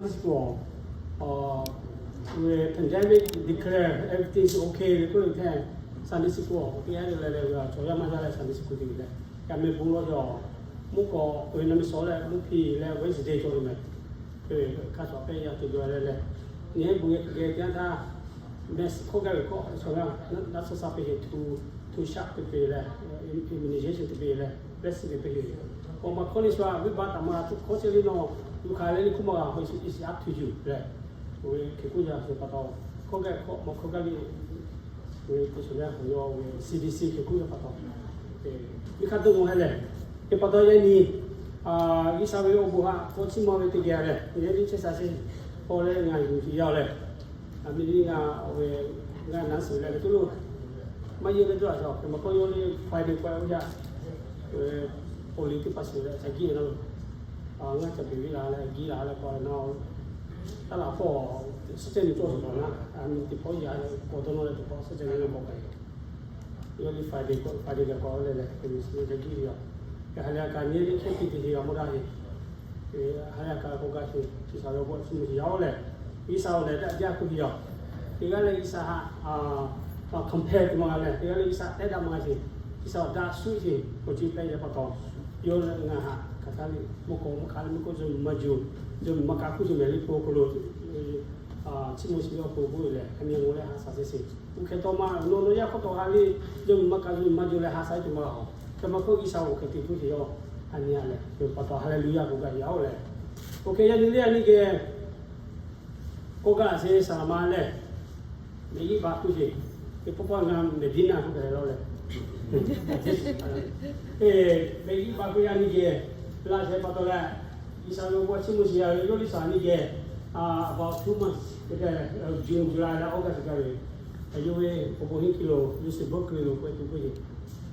Sunday school, uh, when pandemic declare everything is okay, we go to Sunday school, teˇ g'aˇ le le, chaw yaˇ maˇ jaˇ leh Sunday school te leh, yaˇ meh bon lawˇ yaw, mvuhˇ k'awꞈ ve na me sawˉ leh mvuhˇ hpiˇ leh Wednesday cawˬ ve meh. Hk'e ve hk'a shuˍ pehˇ yaˇ te jaw leh leh, nyi heˆ bon geh geh teˇ yanˇ htaˇ, meh hkawˇ gaˇ ve hkawˇ chaw yaˇ naˆ suhˉ suhˉ peˇ heˆ, tu tu shaˆ te peˇ leh, immunization te peˇ leh, vaccine te peˇ heˆ. Awˬ maˬ hkawˇ le shu a viˉ baˆ taˍ ma tuˬ hkawˇ chehˇ le nawˬ, yuˬ hk'aˬ leh le hkuˇ maˬ g'a, it's up to you leh, oˇ ve hk'e k'oˆ yaˇ shu pa taw, hkawˇ gaˇ hkawˇ maˇ hkawˇ gaˇ le, oˇ ve hk'e shu leh k'o yaw ve C D C hk'e k'oˆ yaˇ pa taw, miˬ hk'a dawˇ nawˬ heh lehˬ, hk'e pa taw yaˇ nyi G'uiˬsha ve awˬ bon htaꞈ k'awꞈ chiˇ mvuh ve teˇ geh lehˬ, yaˇ nyi chehˇ sha sheˍ. K'awꞈ leh ngaˬ yuˬ shiˍ yaˇ leh, a miˬ liˇ ngaˬ ve, ngaˬ naˉ suˍ leh ve tuˬ lo maˇ yeˇ ve tuˬ a shaˍ, hk'e ma k'oˆ yaw le Friday k'o oˇ yaˇ, police teˇ hpaˍ shiˍ leh ca giˇ na lo, ngaˬ ca beˬ ve la leh giˇ la leh k'awꞈ na, taˇ laˬ hpawˇ suhˉ cehˇ nyi cawˇ sheˍ k'awꞈ na, a miˬ teˇ hpawˇ yaˇ leh k'awꞈ dawˇ nawˇ leh teˇ hpawˇ suhˉ cehˇ nyi leh k'awꞈ k'ai Yaw le Friday k'o, Friday g'a k'awꞈ leh leh, hk'e ve suh leh g'a giˇ ve yoˬ. Hk'e ha lehˬ a kaꞈ nyi le hk'e te te sheˍ g'a mawˇ daˇ ve, ha lehˬ a kaꞈ k'awꞈ g'a sheˍ, G'uiˬsha ve awˬ bon a chiˇ mvuh sheˍ yaˇ oˬ lehˬ, G'uiˬsha awˬ lehˬ daꞈ jaˇ k'oˆ ve yoˬ. Teˇ g'aˇ leh G'uiˬsha htaꞈ compare tuˬ maˇ g'a leh, teˇ g'aˇ leh G'uiˬsha tehˇ daꞈ maˇ g'a sheˍ, G'uiˬsha awˬ daꞈ shuˉ sheˍ k'awꞈ ci pehˇ yaˇ pa taw, yawˇ leh ngaˬ htaꞈ hk'aˬ htaˇ le mvuhˇ k'awꞈ mvuhˇ hk'aˬ leh mvuhˇ k'oˆ zuhꞈ maˇ juˬ, zuhꞈ maˇ kaꞈ hkuˇ zuhꞈ mehˍ le hpu awˬ hk'aw lo chiˇ mvuh sheˍ ve awˬ pon k'oˆ ve lehˬ, a nyi awˬ g'aw leh ha sha sheˍ sheˍ. Oˇ hk'e taw ma nawˬ nawˬ yaˇ hk'aw taw ha le, zuhꞈ maˇ kaꞈ zuhꞈ maˇ juˬ leh ha sha tuˬ maˇ g'a-oˬ. Hk'e ma hk'oˆ G'uiˬsha awˬ hk'e te tuˬ sheˍ yaˇ, a nyi a lehˬ, pa taw Hallelujah k'oˆ gaˇ yaˇ oˬ lehˬ. Oˇ hk'e yaˇ nyi le a nyi geh k'oˆ gaˇ sheˍ saˍ laˍ ma lehˬ, Meˇ g'uˇ baˆ hkuˇ sheˍ, teˇ pawˆ pawˆ ngaˬ Medina k'oˆ hk'e leh lawˇ leh, Meˇ g'uˇ baˆ hkuˇ yaˇ nyi geh laˇ sheˍ pa taw leh, G'uiˬsha ve awˬ bon a chiˇ mvuh sheˍ yaˇ ve yawˇ liˇ saˍ nyi geh, about two months, June, July leh August gaˇ ve, yawˇ ve awˬ bon hiˉ kilo, yawˇ shiˍ beuˆ keu lo k'oˆ tuˬ k'oˆ ve,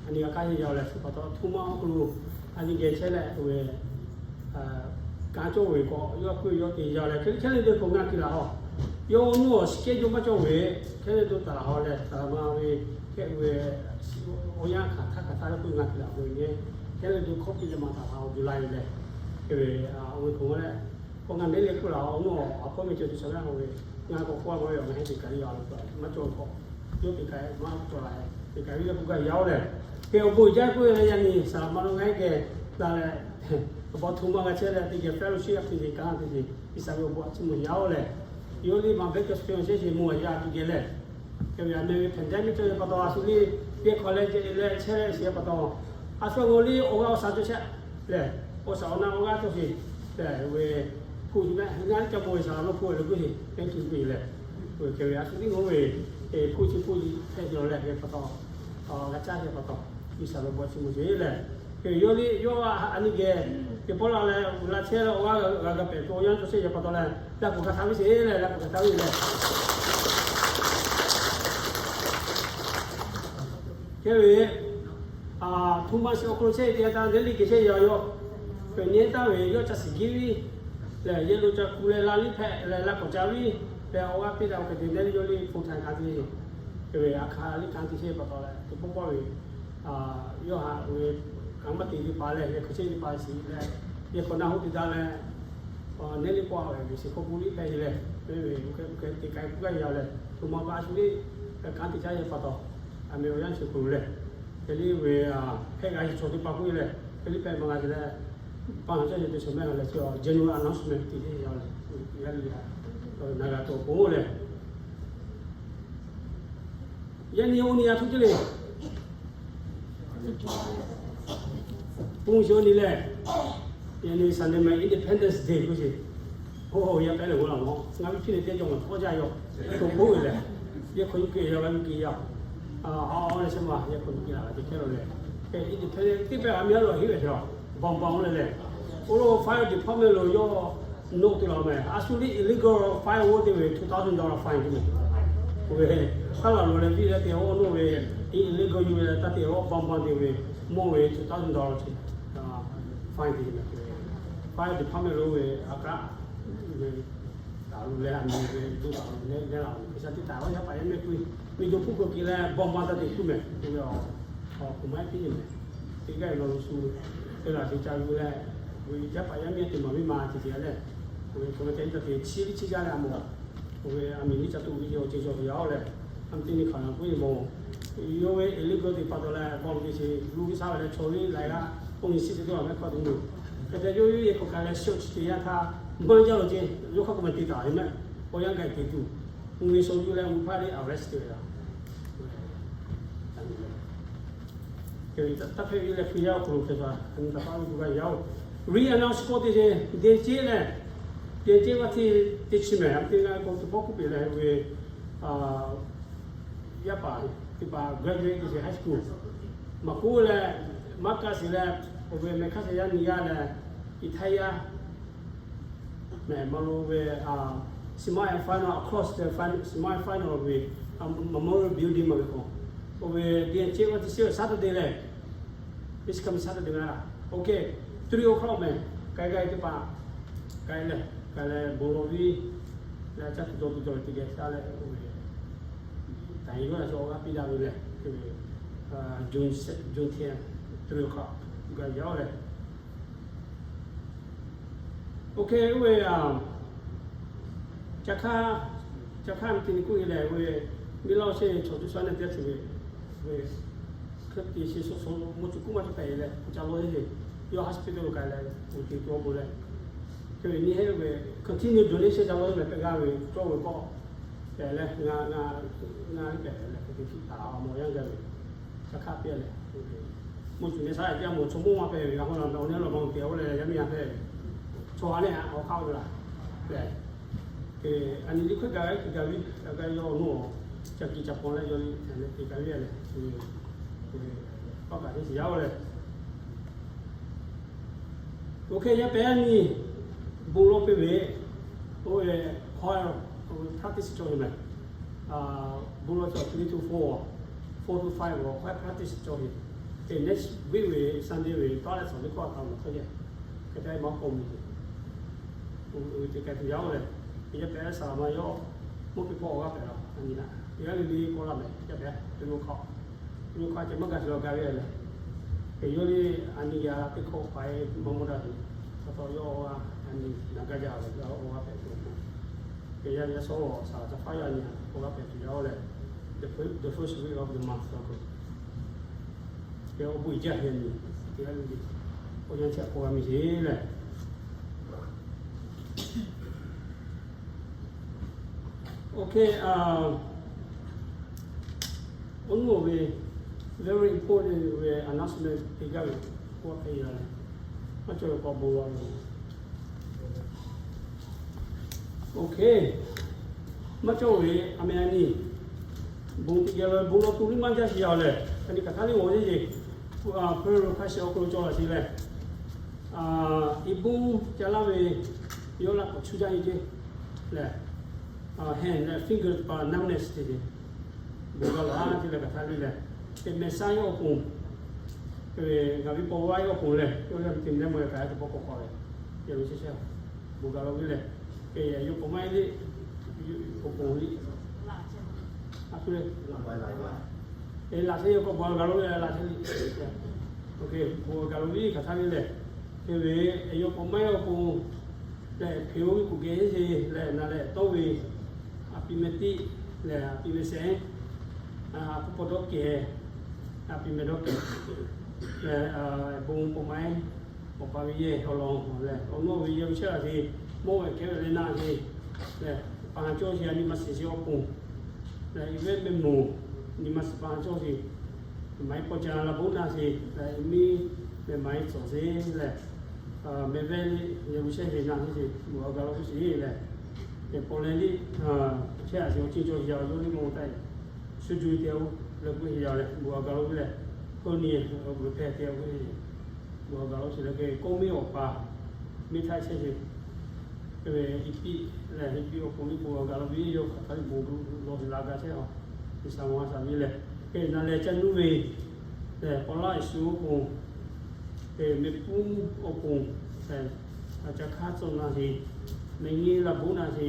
a nyi g'a kaˇ nyi yaˇ leh, pa taw two months awˬ hk'aw lo a nyi geh chehˇ leh oˇ ve kanˉ cawˇ ve k'awꞈ yawˇ k'oˆ yawˇ te yaˇ leh, hk'e le hk'e le de k'o ngaˬ te laˬ haw. Yawˇ awˬ nuˇ awˬ shiˍ kehˉ jaˇ maˇ cawˇ ve, hk'e le to taˍ laˬ haw leh, taˍ laˬ ma ve hk'e ve, awˬ yanˇ hk'aˬ htaˇ hk'aˬ htaˇ leh k'oˆ ngaˬ te laˬ ve le, hk'e le to hkawˇ piˇ leh maˇ taˍ laˬ haw July leh, hk'e ve, oˇ ve hk'aw leh, k'o ngaˬ neˇ le k'oˆ laˬ haw, awˬ nuˇ awˬ hkawˇ ve cawˬ tuˬ shaˍ laˇ haw ve, ngaˬ k'awꞈ k'oˆ a maˇ ve awˬ ngaˬ heˆ te kaꞈ le yaˇ maˇ cawˇ ve k'o, yawˇ te kaꞈ maˇ cawˇ la, te kaꞈ ve le k'oˆ gaˇ yaˇ oˬ lehˬ. Hk'e awˬ bon jaˇ k'oˆ ve yaˇ nyi saˍ laˍ ma lo ngaˬ heˆ geh la leh, awˬ bon hto maˇ g'a chehˇ leh teˇ geh fellowship a hk'e te kaꞈ te sheˍ, G'uiˬsha ve awˬ bon a chiˇ mvuh yaˇ oˬ lehˬ. Yawˇ liˇ ma Baptist Church chehˇ sheˍ mvuh a yaˇ teˇ geh lehˬ, hk'e ve a meh ve pandemic cawˬ ve pa taw a shu liˇ yehˬ hk'aw leh jehˬ leh chehˇ leh sheˍ pa taw, a shu a g'aw liˇ awˬ g'aˇ awˬ shaˍ cawˬ chehˇ lehˬ, awˬ shaˍ awˬ na awˬ g'aˇ cawˬ sheˍ lehˬ, ve hpu chi meh ngaˇ liˇ ca mawˬ ve saˍ laˍ nawˇ hpu ve le g'uˇ heˍ teˇ htu ve lehˬ, hk'e ve a shu liˇ mawˬ ve hpu chi hpu chi hpehꞈ ve lawˬ leh ve pa taw, g'a caˇ ve pa taw, G'uiˬsha ve awˬ bon a chiˇ mvuh sheˍ lehˬ. Hk'e yawˇ liˇ yawˇ a nyi geh teˇ pawˆ la leh uˬ la chehˇ leh awˬ g'aˇ g'a ga pehꞈ tuˬ awˬ yanˇ cawˬ sheˍ yaˇ pa taw leh, laˇ k'oˍ hk'a htaˇ ve sheˍ lehˬ, laˇ k'oˍ hk'a htaˇ ve lehˬ. Hk'e ve, hto ma sheˍ awˬ hk'aw lo chehˇ ve teˇ yanˇ htaˇ neˇ liˇ geh chehˇ yaˇ yawˇ, pehꞈ nyi taˍ ve yawˇ ca shiˍ giˇ ve lehˬ, yehˬ lo ca ku leh la liˇ hpehꞈ leh laˇ k'awꞈ ca ve lehˬ, awˬ g'aˇ piˇ daꞈ awˬ hk'e te neˇ liˇ yawˇ liˇ full time hk'a te, hk'e ve a hk'aˇ liˇ kanˉ te chehˇ pa taw leh teˇ pawˆ pawˆ ve yawˇ haꞈ ve kanˉ maˇ te teˇ pa leh yehˬ hk'aw chehˇ teˇ pa shiˍ leh, yehˬ hk'aw na hoˆ te daꞈ leh, neˇ liˇ k'oˆ a ve shiˍ hk'aw ku liˇ hpehꞈ leh, ve ve hk'e te k'ai k'oˆ gaˇ yaˇ leh, hto ma ba a shu liˇ kanˉ te caˇ yaˇ pa taw, a meh awˬ yanˇ chi hk'aw lo lehˬ, hk'e liˇ ve hpehꞈ g'a shiˍ chaw teˇ pa k'oˆ leh, hk'e liˇ hpehꞈ maˇ g'a te leh, pa haˍ caˇ shiˍ te shaˍ meh leh chi general announcement te yaˇ leh, yaˇ liˇ na g'a tuˬ awˬ pon lehˬ, yaˇ nyi oˇ nyi a htoˇ ceˇ le. Pon sheˍ oˇ nyi lehˬ, yaˇ nyi Sunday meh Independence Day k'oˆ sheˍ. Oˇ yaˇ pehˉ lehˬ g'aw laˬ mawˬ, ngaˬ ve hpiˇ leh teˇ jawˬ maˬ htawˇ jaˇ yaˇ, to k'oˆ ve lehˬ, yehˬ hk'aw yuˬ keu yaˇ g'a yuˬ keu yaˇ, a leh sheh ma yehˬ hk'aw yuˬ keu laˬ ve teˇ hkehˇ lo lehˬ, Independence teˇ pehˍ g'a miˇ a lo heˆ ve shaˍ, baˬ baˬ oˇ leh lehˬ, oˇ lo fire department lo yawˇ nawˬ te laˬ meh, a shu liˇ illegal fire oˇ te ve two thousand dollar fine te meh. Oˇ ve hk'a laˬ lo leh viˇ leh te oˇ nawˬ ve illegal yuˬ ve leh taˇ te oˇ baˬ baˬ te ve mawˬ ve two thousand dollar chi fine te meh. Fire department lo ve a kaˉ ve taˍ lo leh a miˬ ve to taˍ lo leh leh la ve Hkriꞈ sha teˇ taˍ oˇ yaˇ paˍ yaˇ mehˆ k'oˆ ve, miˬ doˬ hpuˇ k'oˆ ke leh baˬ baˬ taˇ te tuˬ meh. Oˇ ve awˬ hk'aw maˇ heˆ piˇ ve meh. Teˇ g'aˇ ve law lo shu te laˬ te ca ve leh, ve yaˇ paˍ yaˇ mehˆ te maˍ ve maˇ te te leh, Oˇ ve chaw ve teˇ taꞈ te chi liˇ chi jaˇ leh a mawˬ. Oˇ ve a miˬ liˇ ca tuˬ ve awˬ ceuˬ cawˬ ve yaˇ-oˬ leh, a miˬ teˇ nyi hk'aˬ na k'oˆ ve mawˬ. Yawˇ ve eˬ liˇ g'awˇ teˇ hpaˍ taw leh, bawˇ ve teˇ chi lu ve shaˉ ve leh chaw liˇ laiˬ g'aˇ, k'oˆ nyi chi teˇ tuˬ a mehˆ hk'aw te nyi. Hk'e te yawˇ yawˇ yehˬ k'awꞈ kaꞈ leh shawˍ chi te yaˇ htaˇ, maˇ jaˇ lo ce, yawˇ hk'aˇ k'o ma te taˍ ve mehˆ. Awˬ yanˇ gaˬ te tuˬ, mvuhˇ ve shaw yuˬ leh mvuhˇ hpaˇ liˇ arrest te ve a. Taˇ hpehꞈ ve leh hpu yaˇ awˬ hk'aw lo hk'e htaꞈ a nyi taˍ paˇ ve gu g'a yaˇ-oˬ. Re-announce k'oˆ teˇ ce, de ceˉ leh, de ceˉ vaˇ htiˇ teˇ chi mehˍ, a teˇ g'aˇ k'o teˇ pawˆ k'oˆ piˇ leh ve, yaˇ paˍ teˇ hpaˍ graduate teˇ ce high school maˍ k'oˆ leh, maˇ kaˇ sheˍ leh, awˬ ve mehˬ hk'aˇ shehˍ yaˇ nyi g'aˇ leh, Itaiya mehˬ maˇ lo ve, semi final, across the final, semi final ve Memorial Building maˇ ve k'o, oˇ ve de ceˉ vaˇ htiˇ chi Saturday leh, this coming Saturday la, okay, three o'clock mehˬ, k'ai k'ai teˇ hpaˍ, k'ai leh, k'ai leh bon lawˬ viˉ leh caˇ tuˬ dawˬ tuˬ dawˬ ve teˇ geh shaˉ leh, oˇ ve taˍ yawˇ la chaw g'aˇ piˇ daꞈ ve leh, June, June ten, three o'clock gaˬ yaˇ-oˬ leh, okay, oˇ ve, ca hk'aˇ, ca hk'aˇ ve teˇ nyi k'oˆ ve lehˬ, oˇ ve miˇ laˇ-oˬ shehˍ chaw tuˬ shaˉ neˇ teˇ chi ve, ve hk'e te sheˍ sho sho mawˇ cuˬ k'oˆ maˇ cuˬ hpehꞈ leh, k'o ca lawˬ heˆ ve, yawˇ hospital lo k'ai leh, oˇ te tuˬ awˬ bon leh, hk'e ve nyi heˆ ve continue donation ca lawˬ heˆ ve pehꞈ g'aˇ ve cawˇ ve k'awꞈ pehꞈ leh, ngaˬ, ngaˬ, ngaˬ pehꞈ leh hk'e te hkiˆ taˍ a mawˬ yanˇ gaˬ ve, ca hk'aˇ piˇ leh, mawˇ cuˬ neˇ shaˉ yaˇ mawˬ chaw mawˇ maˇ pehꞈ ve g'a hawˉ la mawˬ neˇ lawˬ maˇ te a leh yaˇ miˇ yaˇ hpehꞈ ve, chaw a neˇ a awˬ hk'aˇ ve laˬ leh, a nyi liˇ hk'e gaˬ ve hk'e gaˬ ve, a gaˬ yawˇ awˬ nuˇ ca kiˬ ca paw leh yawˇ liˇ te gaˬ ve leh, paˇ kaꞈ teˇ shiˍ yaˇ-oˬ leh, oˇ hk'e yaˇ pehꞈ a nyi bon lawˬ piˇ ve, oˇ ve choir, oˇ ve practice cawˬ ve mehˬ. Bon lawˬ cawˬ three to four, four to five awˬ choir practice cawˬ ve. Te next week ve Sunday ve taˇ leh shawˍ teˇ hkawˇ a htaꞈ mawˬ hk'e leh, hk'e te maˇ k'awꞈ mvuh ve, oˇ ve te k'ai tuˬ yaˇ-oˬ leh, yaˇ pehꞈ a shaˍ laꞈ ma yawˇ mawˇ piˇ hpawˇ awˬ g'aˇ pehꞈ la a nyi htaꞈ yaˇ le le k'awꞈ laˇ mehˬ, yaˇ pehꞈ three o'clock, three o'clock ceh maˇ gaˬ sheˍ la gaˬ ve leh, hk'e yawˇ le a nyi yaˇ teˇ hkawˇ hpaˍ-e maˇ mawˇ daꞈ tuˬ, pa taw yawˇ a nyi naˬ gaˇ jaˇ ve awˬ g'aˇ pehꞈ tuˬ, hk'e yaˇ yaˇ shawˉ awˬ shaˍ laꞈ ca faˉ yaˇ nyi htaꞈ awˬ g'aˇ pehꞈ tuˬ yaˇ-oˬ leh, the first, the first week of the month awˬ hk'aw lo hk'e awˬ bon iˬ jaˇ hk'e nyi, hk'e yaˇ le le awˬ yanˇ chi htaꞈ k'oˆ g'a miˬ sheˍ leh, okay, awˬ nuˇ awˬ ve very important ve announcement te gaˇ ve k'oˆ hk'e yaˇ leh, maˇ cawˬ ve k'awꞈ bon lawˬ ve, okay, maˇ cawˬ ve a meh a nyi bon teˇ geh la bon lawˬ tuˬ liˇ maˇ jaˇ sheˍ yaˇ-oˬ leh, a nyi hk'aˬ htaˇ liˇ g'awˬ yeˇ yeˬ, prayer request awˬ hk'aw lo cawˬ laˬ sheˍ leh, i bon ca laˇ ve yawˇ laꞈ k'awꞈ chuˇ jaˇ ve ceˇ leh, hand leh finger pa numbness te ce, bon ga lawˬ a ce leh hk'aˬ htaˇ liˇ leh, te mehˬ shaˉ yawˇ awˬ pon, ngaˬ ve paw g'aˇ yawˇ awˬ pon leh yawˇ leh te mehˬ mawˬ leh kaꞈ a te paw k'awꞈ k'awꞈ ve, te ve shehˍ shehˍ, bon ga lawˬ ve leh, yawˇ k'awꞈ maˇ heˆ le, awˬ pon liˇ a hpu le, laꞈ shehˍ yawˇ k'awꞈ bon ga lawˬ ve laꞈ shehˍ liˇ, okay, bon ga lawˬ ve hk'aˬ htaˇ liˇ leh, te ve yawˇ k'awꞈ maˇ heˆ awˬ pon leh hpeꞈ oˇ ve kuˬ geh heˆ ce leh na leh tawˇ ve, a pi meh tiˆ leh a pi meh shehˍ, a pu paw dawˇ kehˬ, a pi meh dawˇ kehˬ leh, bon paw maˇ heˆ, awˬ pa ve yehˬ awˬ lawn leh awˬ nuˇ ve yehˬ ve chehˇ a ce, mawˇ ve kehˬ ve leh na ce leh, pa ha cawˇ ce a nyi ma shiˍ ce awˬ pon leh, i ve meh moˍ nyi ma shiˍ pa ha cawˇ ce, maˍ e paw ca la bon na ce leh, i miˇ meh maˍ e cawˬ ce leh, meh ve yehˬ ve chehˇ ve na ce, bon ga lawˬ ve sheˍ leh, paw leh liˇ chehˇ a ce awˬ ceuˬ cawˬ yaˇ yawˇ liˇ mawˬ taˍ e, shu juˬ te a leh k'oˆ ve yaˇ leh bon ga lawˬ ve leh, hk'e nyi awˬ g'uiˬ hpehꞈ te a k'oˆ ve, bon ga lawˬ sheˍ leh, k'o kawˇ miˇ awˬ pa miˇ htaˇ chehˇ ce hk'e ve i piˇ leh, i piˇ awˬ pon liˇ bon ga lawˬ ve yawˇ hk'aˬ htaˇ liˇ bon lawˬ ve la ga chehˇ a, G'uiˬsha mawˬ a shaˍ ve leh, hk'e na leh ca nuˇ ve leh, paw laˇ Yeˍsuˆ awˬ pon hk'e meh puˇ awˬ pon leh, ca hk'aˇ tcuh na ce, meh nyi la bon na ce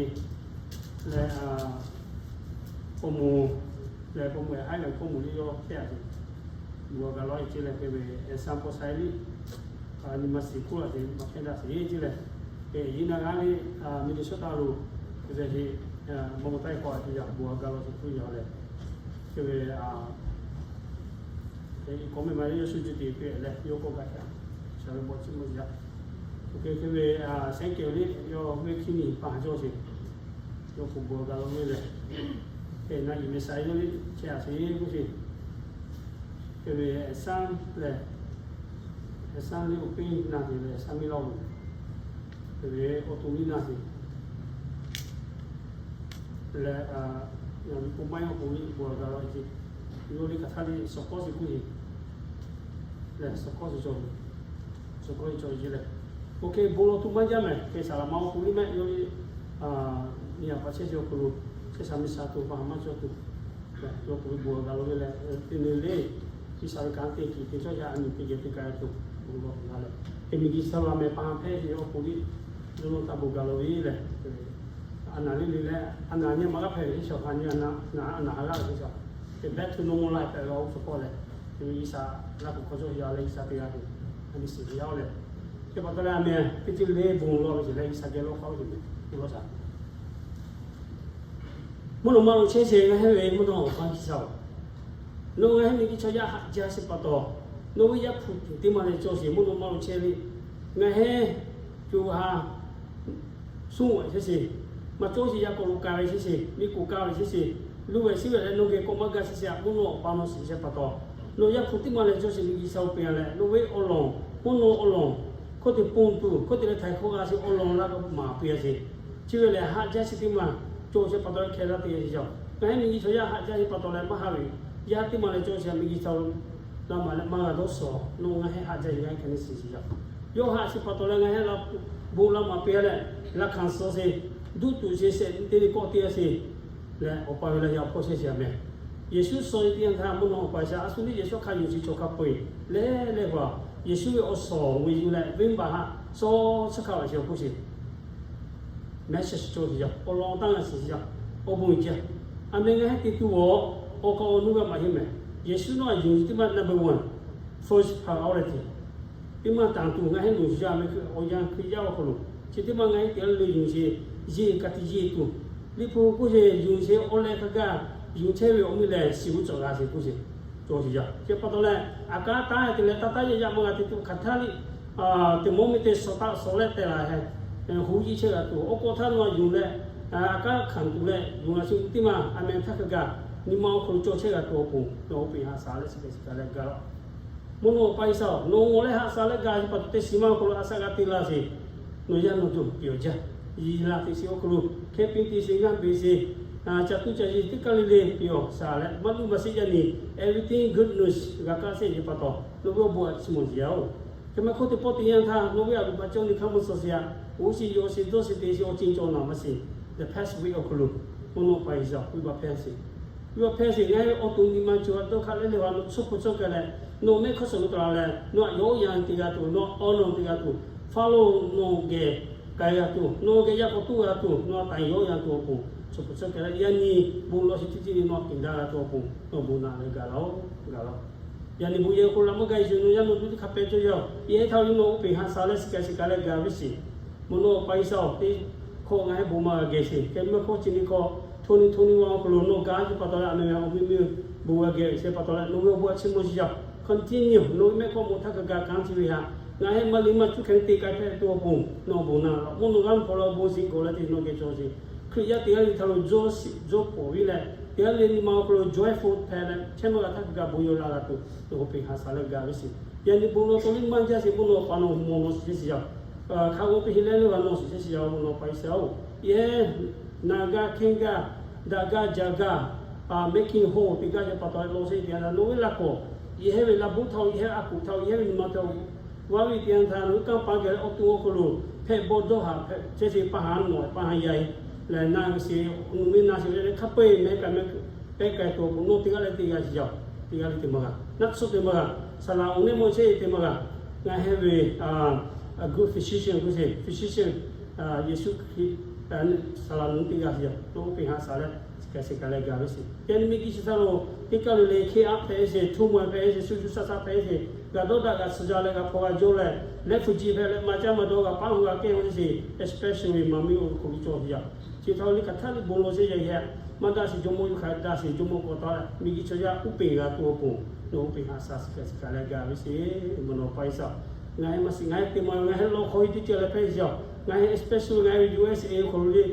leh, paw moˍ leh paw moˍ haiˉ ve paw moˍ liˇ yawˇ hpehˇ a ce, bon ga lawˬ e ce leh hk'e ve, a shaˍ paw sha liˇ nyi ma shiˍ hkuˇ la ce maˇ hpehˇ daꞈ sheˍ ce leh, Yehˬ naˍ g'aˇ le, Minnesota lo, hk'e te heˆ, mawˇ mawˇ taˇ e k'aw a te yaꞈ bon a ga law tuˬ hpfuhˇ yaꞈ leh, hk'e ve, k'awꞈ meh ma le yawˇ shu juˇ te piˇ leh yawˇ k'awꞈ gaˇ shaˍ, shaˍ ve bawꞈ chi mawˇ yaꞈ. Oˇ hk'e hk'e ve, sehˉ kehˬ le yawˇ ve hkiˇ miˬ paˍ cawˇ sheˍ, yawˇ k'o bon a ga law ve leh, hk'e na yiˬ meh sha yawˇ le chehˇ a sheˍ k'oˆ sheˍ. Hk'e ve, shaˉ lehˬ, shaˉ le awˬ piˇ na te leh shaˉ miˇ lawˇ ve, hk'e ve awˬ to miˇ na te leh, yaꞈ nyi k'o maˇ yaˇ k'o le bon a ga law ce, yawˇ le hk'aˬ htaˇ le suhˍ k'awˇ sheˍ k'oˆ sheˍ leh suhˍ k'awˇ sheˍ cawˬ, suhˍ k'awˇ sheˍ cawˬ ce leh, oˇ hk'e bon lawˬ tuˬ maˇ jaˇ mehˍ. Hk'e saˍ laꞈ ma awˬ k'o le mehˆ yawˇ le, nyi a pa chehˇ ce awˬ hk'aw lo, chehˇ sha miˇ sha tuˬ pa ha maˇ cawˇ tuˬ, yawˇ k'o ve bon a ga law ve leh, teˇ nyi le, G'uiˬsha ve kanˉ te kiˬ te cawˇ yaˇ a nyi teˇ geh teˇ ka tuˬ bon lawˬ la leh, hk'e miˬguiˬ sha laꞈ mehˍ pa ha hpehˇ ce awˬ k'o le, yawˇ nawˇ taˇ bon ga law ve leh, a naˍ le le leh, a naˍ nyi ma g'aˇ hpehꞈ ve teˇ shaˍ hk'a nyi a naˍ, a naˍ ha g'aˇ ve teˇ shaˍ, hk'e back to normal life hpehꞈ ve awˬ suhˍ hpawˇ leh, hk'e ve G'uiˬsha g'a k'oˍ hk'aw cawˇ yaˇ leh G'uiˬsha te g'a tuˬ, a nyi shiˍ ve yaˇ leh, hk'e pa taw leh a meh teˇ ceuˬ le bon lawˬ ve ce leh G'uiˬsha geh lawˇ hk'aˇ ve ce mehˍ, bon lawˬ shaˍ. Mvuhˇ naw ma lo chehˇ sheˍ ngaˬ heˆ ve mvuhˇ naw ma awˬ pa G'uiˬsha-oˬ, nawˬ ngaˬ heˆ miˬguiˬ chaw yaˇ haꞈ jaˇ sheˍ pa taw, nawˬ ve Yaˇ hpu tuˬ teˇ maˬ leh cawˇ sheˍ mvuhˇ naw ma lo chehˇ ve, ngaˬ heˆ co ha suˇ ve chehˇ sheˍ, maˇ cawˇ sheˍ yaˇ k'awꞈ lo ka ve chehˇ sheˍ, miˬ k'oˍ ka ve chehˇ sheˍ, luˬ ve shiˉ ve leh nawˬ geh k'awꞈ maˇ gaˇ chehˇ sheˍ, a mvuhˇ naw ma awˬ pa nawˬ shiˍ sheˍ pa taw, nawˬ Yaˇ hpu teˇ maˬ leh cawˇ sheˍ miˬguiˬ sha-oˬ peuˬ a leh, nawˬ ve awˬ lawn, mvuhˇ naw awˬ lawn, hkawˇ te ponˬ tuˬ hkawˇ te leh htaiˍ hkawˇ g'a sheˍ awˬ lawn laˇ k'o maˍ peuˬ a sheˍ. Chi ve lehˬ haꞈ jaˇ sheˍ teˇ maˬ cawˇ sheˍ pa taw hk'e laˇ te yaˇ. Ngaˬ heˆ miˬguiˬ chaw yaˇ haꞈ jaˇ sheˍ pa taw leh maˇ haꞈ ve, yaˇ teˇ maˬ leh cawˇ sheˍ miˬguiˬ sha la maˍ leh maˇ g'a dawˇ shawˍ, nawˬ ngaˬ heˆ haꞈ jaˇ sheˍ g'a hk'e ne shiˍ sheˍ yaˇ. Yawˇ haꞈ sheˍ pa taw leh ngaˬ heˆ la bon la maˍ peuˬ a leh, laˇ hkanˍ suh sheˍ, duˇ tuˬ sheˍ shehˍ teˇ le kawˆ te a sheˍ leh, awˬ pa ve leh yaˇ hpawˇ chehˇ sheˍ a meh. Yeˍsuˆ suh ve teˇ yanˇ htaˇ mvuhˇ naw ma awˬ pa G'uiˬsha a shu le Yeˍsuˆ hk'a yonˍ sheˍ chaw hk'a peu-eˬ leh leh hpaˍ, Yeˍsuˆ ve awˬ suhˍ ve yuˬ leh venˇbaˆ haꞈ shaw chi hk'a ve sheˍ awˬ hk'oˆ sheˍ mehˆ shiˍ shiˍ cawˇ sheˍ yaˇ, awˬ lawn taˇ g'a shiˍ sheˍ yaˇ, awˬ bon jaˇ. A meh ngaˬ heˆ te tuˬ awˬ, awˬ kaˍ awˬ nu g'a maˇ heˆ mehˍ. Yeˍsuˆ nawˬ a yonˍ teˇ maˬ number one, first priority. Teˇ maˬ tanˬ tuˬ ngaˬ heˆ yonˍ sheˍ yaˇ meh, awˬ yanˇ Hkriꞈ yaˇ awˬ hk'aw lo, chi teˇ maˬ ngaˬ heˆ te le yonˍ sheˍ, yeˬ ka tiꞈ yeˬ tuˬ, Liꞈ hpu k'oˆ sheˍ yonˍ sheˍ awˬ leh hk'a gaˇ, yonˍ chehˇ ve awˬ miˇ lehˬ shiˍ g'uˇ cawˬ g'a sheˍ k'oˆ sheˍ cawˇ sheˍ yaˇ. Chi pa taw leh, a kanˉ taˇ te leh taˇ taˇ yaˇ yaˇ maˇ g'a te tuˬ hk'aˬ htaˇ le, teˇ mawˇ miˇ te shawˍ taˆ shawˍ leh teh la heh, hu yiˇ chehˇ g'a tuˬ, oˇ k'o htaˇ nawˬ a yonˍ leh, a kanˉ hkanˍ tuˬ leh yonˍ a shu teˇ maˬ a meh htaˇ hk'a gaˇ, nyi ma awˬ hk'aw lo cawˇ chehˇ g'a tuˬ awˬ pon, nawˬ oˇ peꞈ haꞈ shaˍ leh chi hk'e shiˍ ka leh gaˇ laˇ. Mvuhˇ naw ma awˬ pa G'uiˬsha-oˬ, nawˬ ngawˬ leh haꞈ shaˍ leh gaˇ ve pa taw teˇ shiˍ ma awˬ hk'aw lo a shaꞈ g'a te laˇ sheˍ. Nawˬ yaˇ nawˬ tuˬ pehˬ awˬ jaˇ, yiˬ laˬ teꞈ sheˍ awˬ hk'aw lo hkehˇ piˇ te sheˍ ngaˇ beˬ sheˍ, ca tuˉ ca yiˇ teˇ kaˇ le le pehˬ awˬ shaˍ leh maˇ luˇ maˇ sheˆ yaˇ nyi, everything good news g'a kaˇ sheˍ ve pa taw, nawˬ ve awˬ bon a chi mawˬ sheˍ yaˇ-oˬ. Hk'e meh hkawˇ teˇ pawˆ teˇ yanˇ htaˇ nawˬ ve a loˍ pa cawˇ nyi hk'a mawˇ suh sheˍ yaˇ, oˇ shiˍ yawˇ shiˍ dawˇ shiˍ te sheˍ awˬ ceuˬ cawˬ naˍ maˇ shiˍ. The past week awˬ hk'aw lo, mvuhˇ naw ma awˬ pa G'uiˬsha k'oˆ ve pa hpehˇ sheˍ. K'oˆ ve pa hpehˇ sheˍ, ngaˬ heˆ awˬ to nyi ma cawˬ a dawˇ hk'aˇ leh leh a nawˬ tsuhˇ hpu cawˇ kehˬ leh, nawˬ mehˆ hk'aˇ suhˍ lo ta la leh nawˬ a yawˇ yanˇ te g'a tuˬ, nawˬ awˬ nawˬ te g'a tuˬ, Faˍlaoˍ nawˬ geh k'ai g'a tuˬ, nawˬ geh yaˇ k'awꞈ tuˉ g'a tuˬ, nawˬ a taˍ yawˇ yanˇ tuˬ awˬ pon, tsuhˇ hpu cawˇ kehˬ leh yaꞈ nyi bon lawˬ sheˍ teˇ ceuˬ le nawˬ tiˍ daꞈ g'a tuˬ awˬ pon, nawˬ bon naˍ leh gaˬ laˇ-oˬ, gaˬ laˇ. Yaꞈ nyi bon yehˬ awˬ hk'aw lo maˇ gaˬ yeˬ nawˬ yaˇ nawˬ tuˬ teˇ hk'a pehˬ cawˇ yaˇ-oˬ, yehˬ htaˇ yawˇ nawˬ oˇ peꞈ haꞈ shaˍ leh shiˍ ka shiˍ ka leh gaˬ ve sheˍ. Mvuhˇ naw ma awˬ pa G'uiˬsha-oˬ, teˇ hkawˇ ngaˬ heˆ bon maˇ g'a geh sheˍ. Hk'e meh hkawˇ chi nyi hkawˇ, tawˇ nyi tawˇ nyi wa awˬ hk'aw lo nawˬ gaˬ a ve pa taw leh a meh awˬ miˇ miˇ bon g'a geh sheˍ pa taw leh nawˬ ve awˬ bon a chi mawˬ sheˍ yaˇ. Continue nawˬ ve mehˆ hk'aw mawˬ htaˇ hk'a gaˬ kanˉ chi ve haꞈ, ngaˬ heˆ maˇ liˇ maˇ cuˇ hk'e te k'ai hpehꞈ tuˬ awˬ pon, nawˬ bon naˍ laˇ. Mvuhˇ naw ma g'aˇ hpawˇ lo bon shiˍ gawˬ leh teˇ nawˬ geh cawˬ sheˍ. Hkriꞈ yaˇ teˇ g'aˇ le htaˇ lo jawˇ shiˍ jawˇ pawˍ ve leh, teˇ g'aˇ le nyi ma awˬ hk'aw lo joyful hpehꞈ leh chehˇ maˇ g'a htaˇ hk'a gaˬ bon yaw la g'a tuˬ, nawˬ oˇ peꞈ haꞈ shaˍ leh gaˬ ve sheˍ. Yaꞈ nyi bon lawˬ tawˇ liˇ maˇ jaˇ sheˍ, mvuhˇ naw ma awˬ pa nawˬ mawˬ nawˬ shiˍ chehˇ shiˍ yaˇ. Hk'a g'aw piˇ heˆ leh le g'a nawˬ shiˍ chehˇ shiˍ yaˇ, mvuhˇ naw ma awˬ pa G'uiˬsha-oˬ, yehˬ naˍ gaˇ hkehˇ gaˇ, daꞈ gaˇ jaˇ gaˇ, mehˆ hkiˇ hoˇ teˇ gaˇ yaˇ pa taw lawˬ sheˍ teˇ yanˇ htaˇ nawˬ ve laꞈ k'awꞈ, yehˬ hehˉ ve laꞈ boˉ htaˇ-oˬ, yehˬ hehˉ ve a kuˬ htaˇ-oˬ, yehˬ hehˉ ve nyi ma htaˇ-oˬ, vaˇ ve teˇ yanˇ htaˇ nawˬ ve kanˇ paˍ geh leh awˬ to awˬ hk'aw lo hpehꞈ bawˆ dawˇ haꞈ hpehꞈ chehˇ sheˍ, paˇ ha nawˬ paˇ ha yaˇ-e leh na sheˍ, nawˬ ve na sheˍ ve leh hk'a peu-eˬ mehˬ kaꞈ mehˬ pehˇ k'ai tuˬ awˬ pon nawˬ teˇ g'aˇ leh teˇ g'aˇ shiˍ yaˇ-oˬ, teˇ g'aˇ le teˇ maˬ g'a, naˆ tsuhˇ teˇ maˬ g'a, saˍ laꞈ awˬ nehˇ mawˇ chehˇ teˇ maˬ g'a. Ngaˬ heˆ ve a good physician k'oˆ sheˍ, physician, Yeˍsuˆ Hkriꞈ, saˍ laꞈ nawˬ teˇ g'aˇ shiˍ yaˇ, nawˬ oˇ peꞈ haꞈ shaˍ leh shiˍ ka shiˍ ka leh gaˬ ve sheˍ. Yaꞈ nyi miˬguiˬ chi htaˇ lo teˇ kaˇ le le hk'e aˉ hpehꞈ sheˍ, hto maw hpehꞈ sheˍ, shu shu shaˆ shaˆ hpehꞈ sheˍ, G'a dawˇ daꞈ g'a suh jaˇ leh g'a hpaw g'a jawˇ leh, leh hpu ji hpehꞈ leh maˇ caˇ maˇ dawˇ g'a paˉ hu g'a kehˇ ve teˇ shiˍ, especially maˇ miˇ oˇ hk'aw lo cawˬ ve yaˇ. Chi htaꞈ leh hk'aˬ htaˇ liꞈ bon law sheˍ yaˇ hehꞈ, maˇ daꞈ shiˍ jawˇmawˇ yuˬ hk'a daꞈ shiˍ jawˇmawˇ k'awꞈ taˍ leh, miˬguiˬ chaw yaˇ uˉ peˬ g'a tuˬ awˬ pon, nawˬ uˉ peˬ haꞈ shaˍ shiˍ kaꞈ shiˍ kaꞈ leh gaˬ ve sheˍ. Mvuhˇ naw pa Iˉsaˍ, ngaˬ hui maˇ shiˍ ngaˬ hui te ma ngaˬ hui law hk'aw hiˆ teˇ ceuˬ leh hpehˇ shiˍ-aˬ. Ngaˬ hui especially ngaˬ hui U S A hk'aw lo le,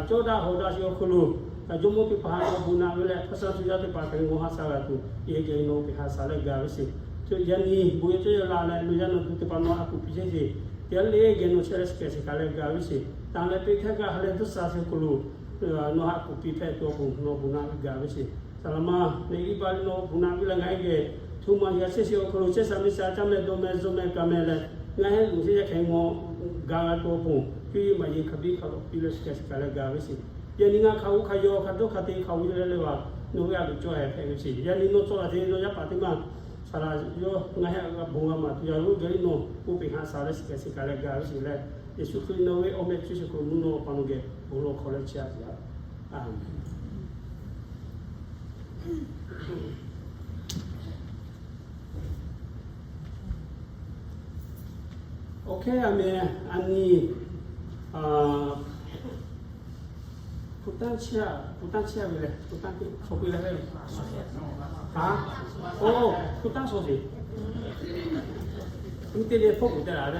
cawˇ daꞈ hawˍ daꞈ shiˍ awˬ hk'aw lo, jawˇmawˇ teˇ hpaˍ ha nawˬ bon naꞈ ve leh hk'a sha shu yaˇ teˇ hpaˍ hk'e ngaˬ haꞈ shaˍ g'a tuˬ, yehˬ geh nawˬ uˉ peˬ haꞈ shaˍ leh gaˬ ve sheˍ. Yaꞈ nyi bon yehˬ cawˇ yehˬ la leh nawˬ yaˇ nawˬ hui teˇ hpaˍ nawˬ haꞈ kuˬ piˇ sheˍ sheˍ. Teˇ g'aˇ le geh nawˬ chehˇ leh shiˍ kaꞈ shiˍ kaꞈ leh gaˬ ve sheˍ. Taˍ leh peˇ htaˇ kaꞈ ha leh dawˇ sha sheˍ awˬ hk'aw lo, nawˬ haꞈ kuˬ piˇ hpehꞈ tuˬ awˬ pon nawˬ bon naꞈ ve gaˬ ve sheˍ. Saˍ laꞈ ma, neˇ iˉ ba le nawˬ bon naꞈ ve leh ngaˬ hui geh hto ma yaꞈ chehˇ sheˍ awˬ hk'aw lo chehˇ sha miˇ sha caˇ meh dawˇ meh zuhꞈ meh kaꞈ meh leh, ngaˬ hui loˬ sheˍ yaˇ hk'e ngaw gaˬ g'a tuˬ awˬ pon, cuˇ yiˍ maˍ yiˍ hk'a biˇ hk'a lawꞈ piˇ leh shiˍ kaꞈ shiˍ kaꞈ leh gaˬ ve sheˍ. Yaꞈ nyi ngaˬ hk'a g'oˇ hk'a yaw hk'a dawˇ hk'a te hk'a g'oˇ leh leh va, nawˬ ve a loˍ cawˇ hehˍ hpehꞈ ve sheˍ. Yaꞈ nyi nawˬ cawˇ la te nawˬ yaˇ paˍ teˇ maˇ saˍ laꞈ yawˇ ngaˬ hui g'a bon g'a maˍ tuˬ yaˇ g'oˇ geh le nawˬ uˉ peˬ haꞈ shaˍ leh shiˍ kaꞈ shiˍ kaꞈ leh gaˬ ve sheˍ leh, Yeˍsuˆ Hkriꞈ nawˬ ve awˬ meh cuˇ sheˍ hk'aw lo mvuhˇ naw pa nawˬ geh bon lawˬ hk'aw leh chehˇ a sheˍ. Aˍmenˍ. Okay, aˍmenˍ. A nyi, ခုတန်းချက်, ခုတန်းချက် ve leh, ခုတန်း hk'aw piˇ leh ve. Ha? O, ခုတန်း shaw sheˍ. Mvuhˇ teˇ le hpawˇ kuˬ te la ve.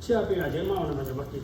Chi a piˇ g'a jehˇ maˇ a na ma jaw maˇ piˇ.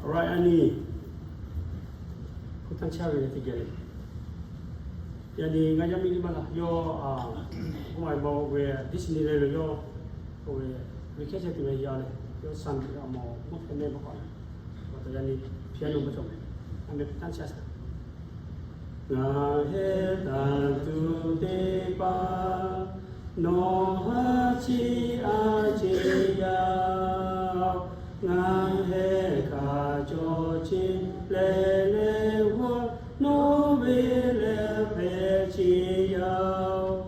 Alright, a nyi, ခုတန်းချက် ve leh teˇ geh le. Yaꞈ nyi ngaˬ yaˇ miˇ teˇ maˇ la yawˇ, a, k'oˆ ma ve Disneyland lo yawˇ, oˇ ve, ve hkehˇ chehˇ tuˬ ve yaˇ leh, yawˇ Sunday a mawˬ mawˇ hpehꞈ mehˆ maˇ k'awꞈ la. Awˬ tehˬ yaꞈ nyi piano maˇ cawˬ meh. A meh ခုတန်းချက် shaˍ. Ngaˬ heh tanˇ tuˬ teˇ hpaˍ, nawˬ ha chi a ce yaˇ-oˬ. Ngaˬ heh hk'a cawˬ ce leh leh g'awˇ, nawˬ ve leh hpehꞈ ce yaˇ-oˬ.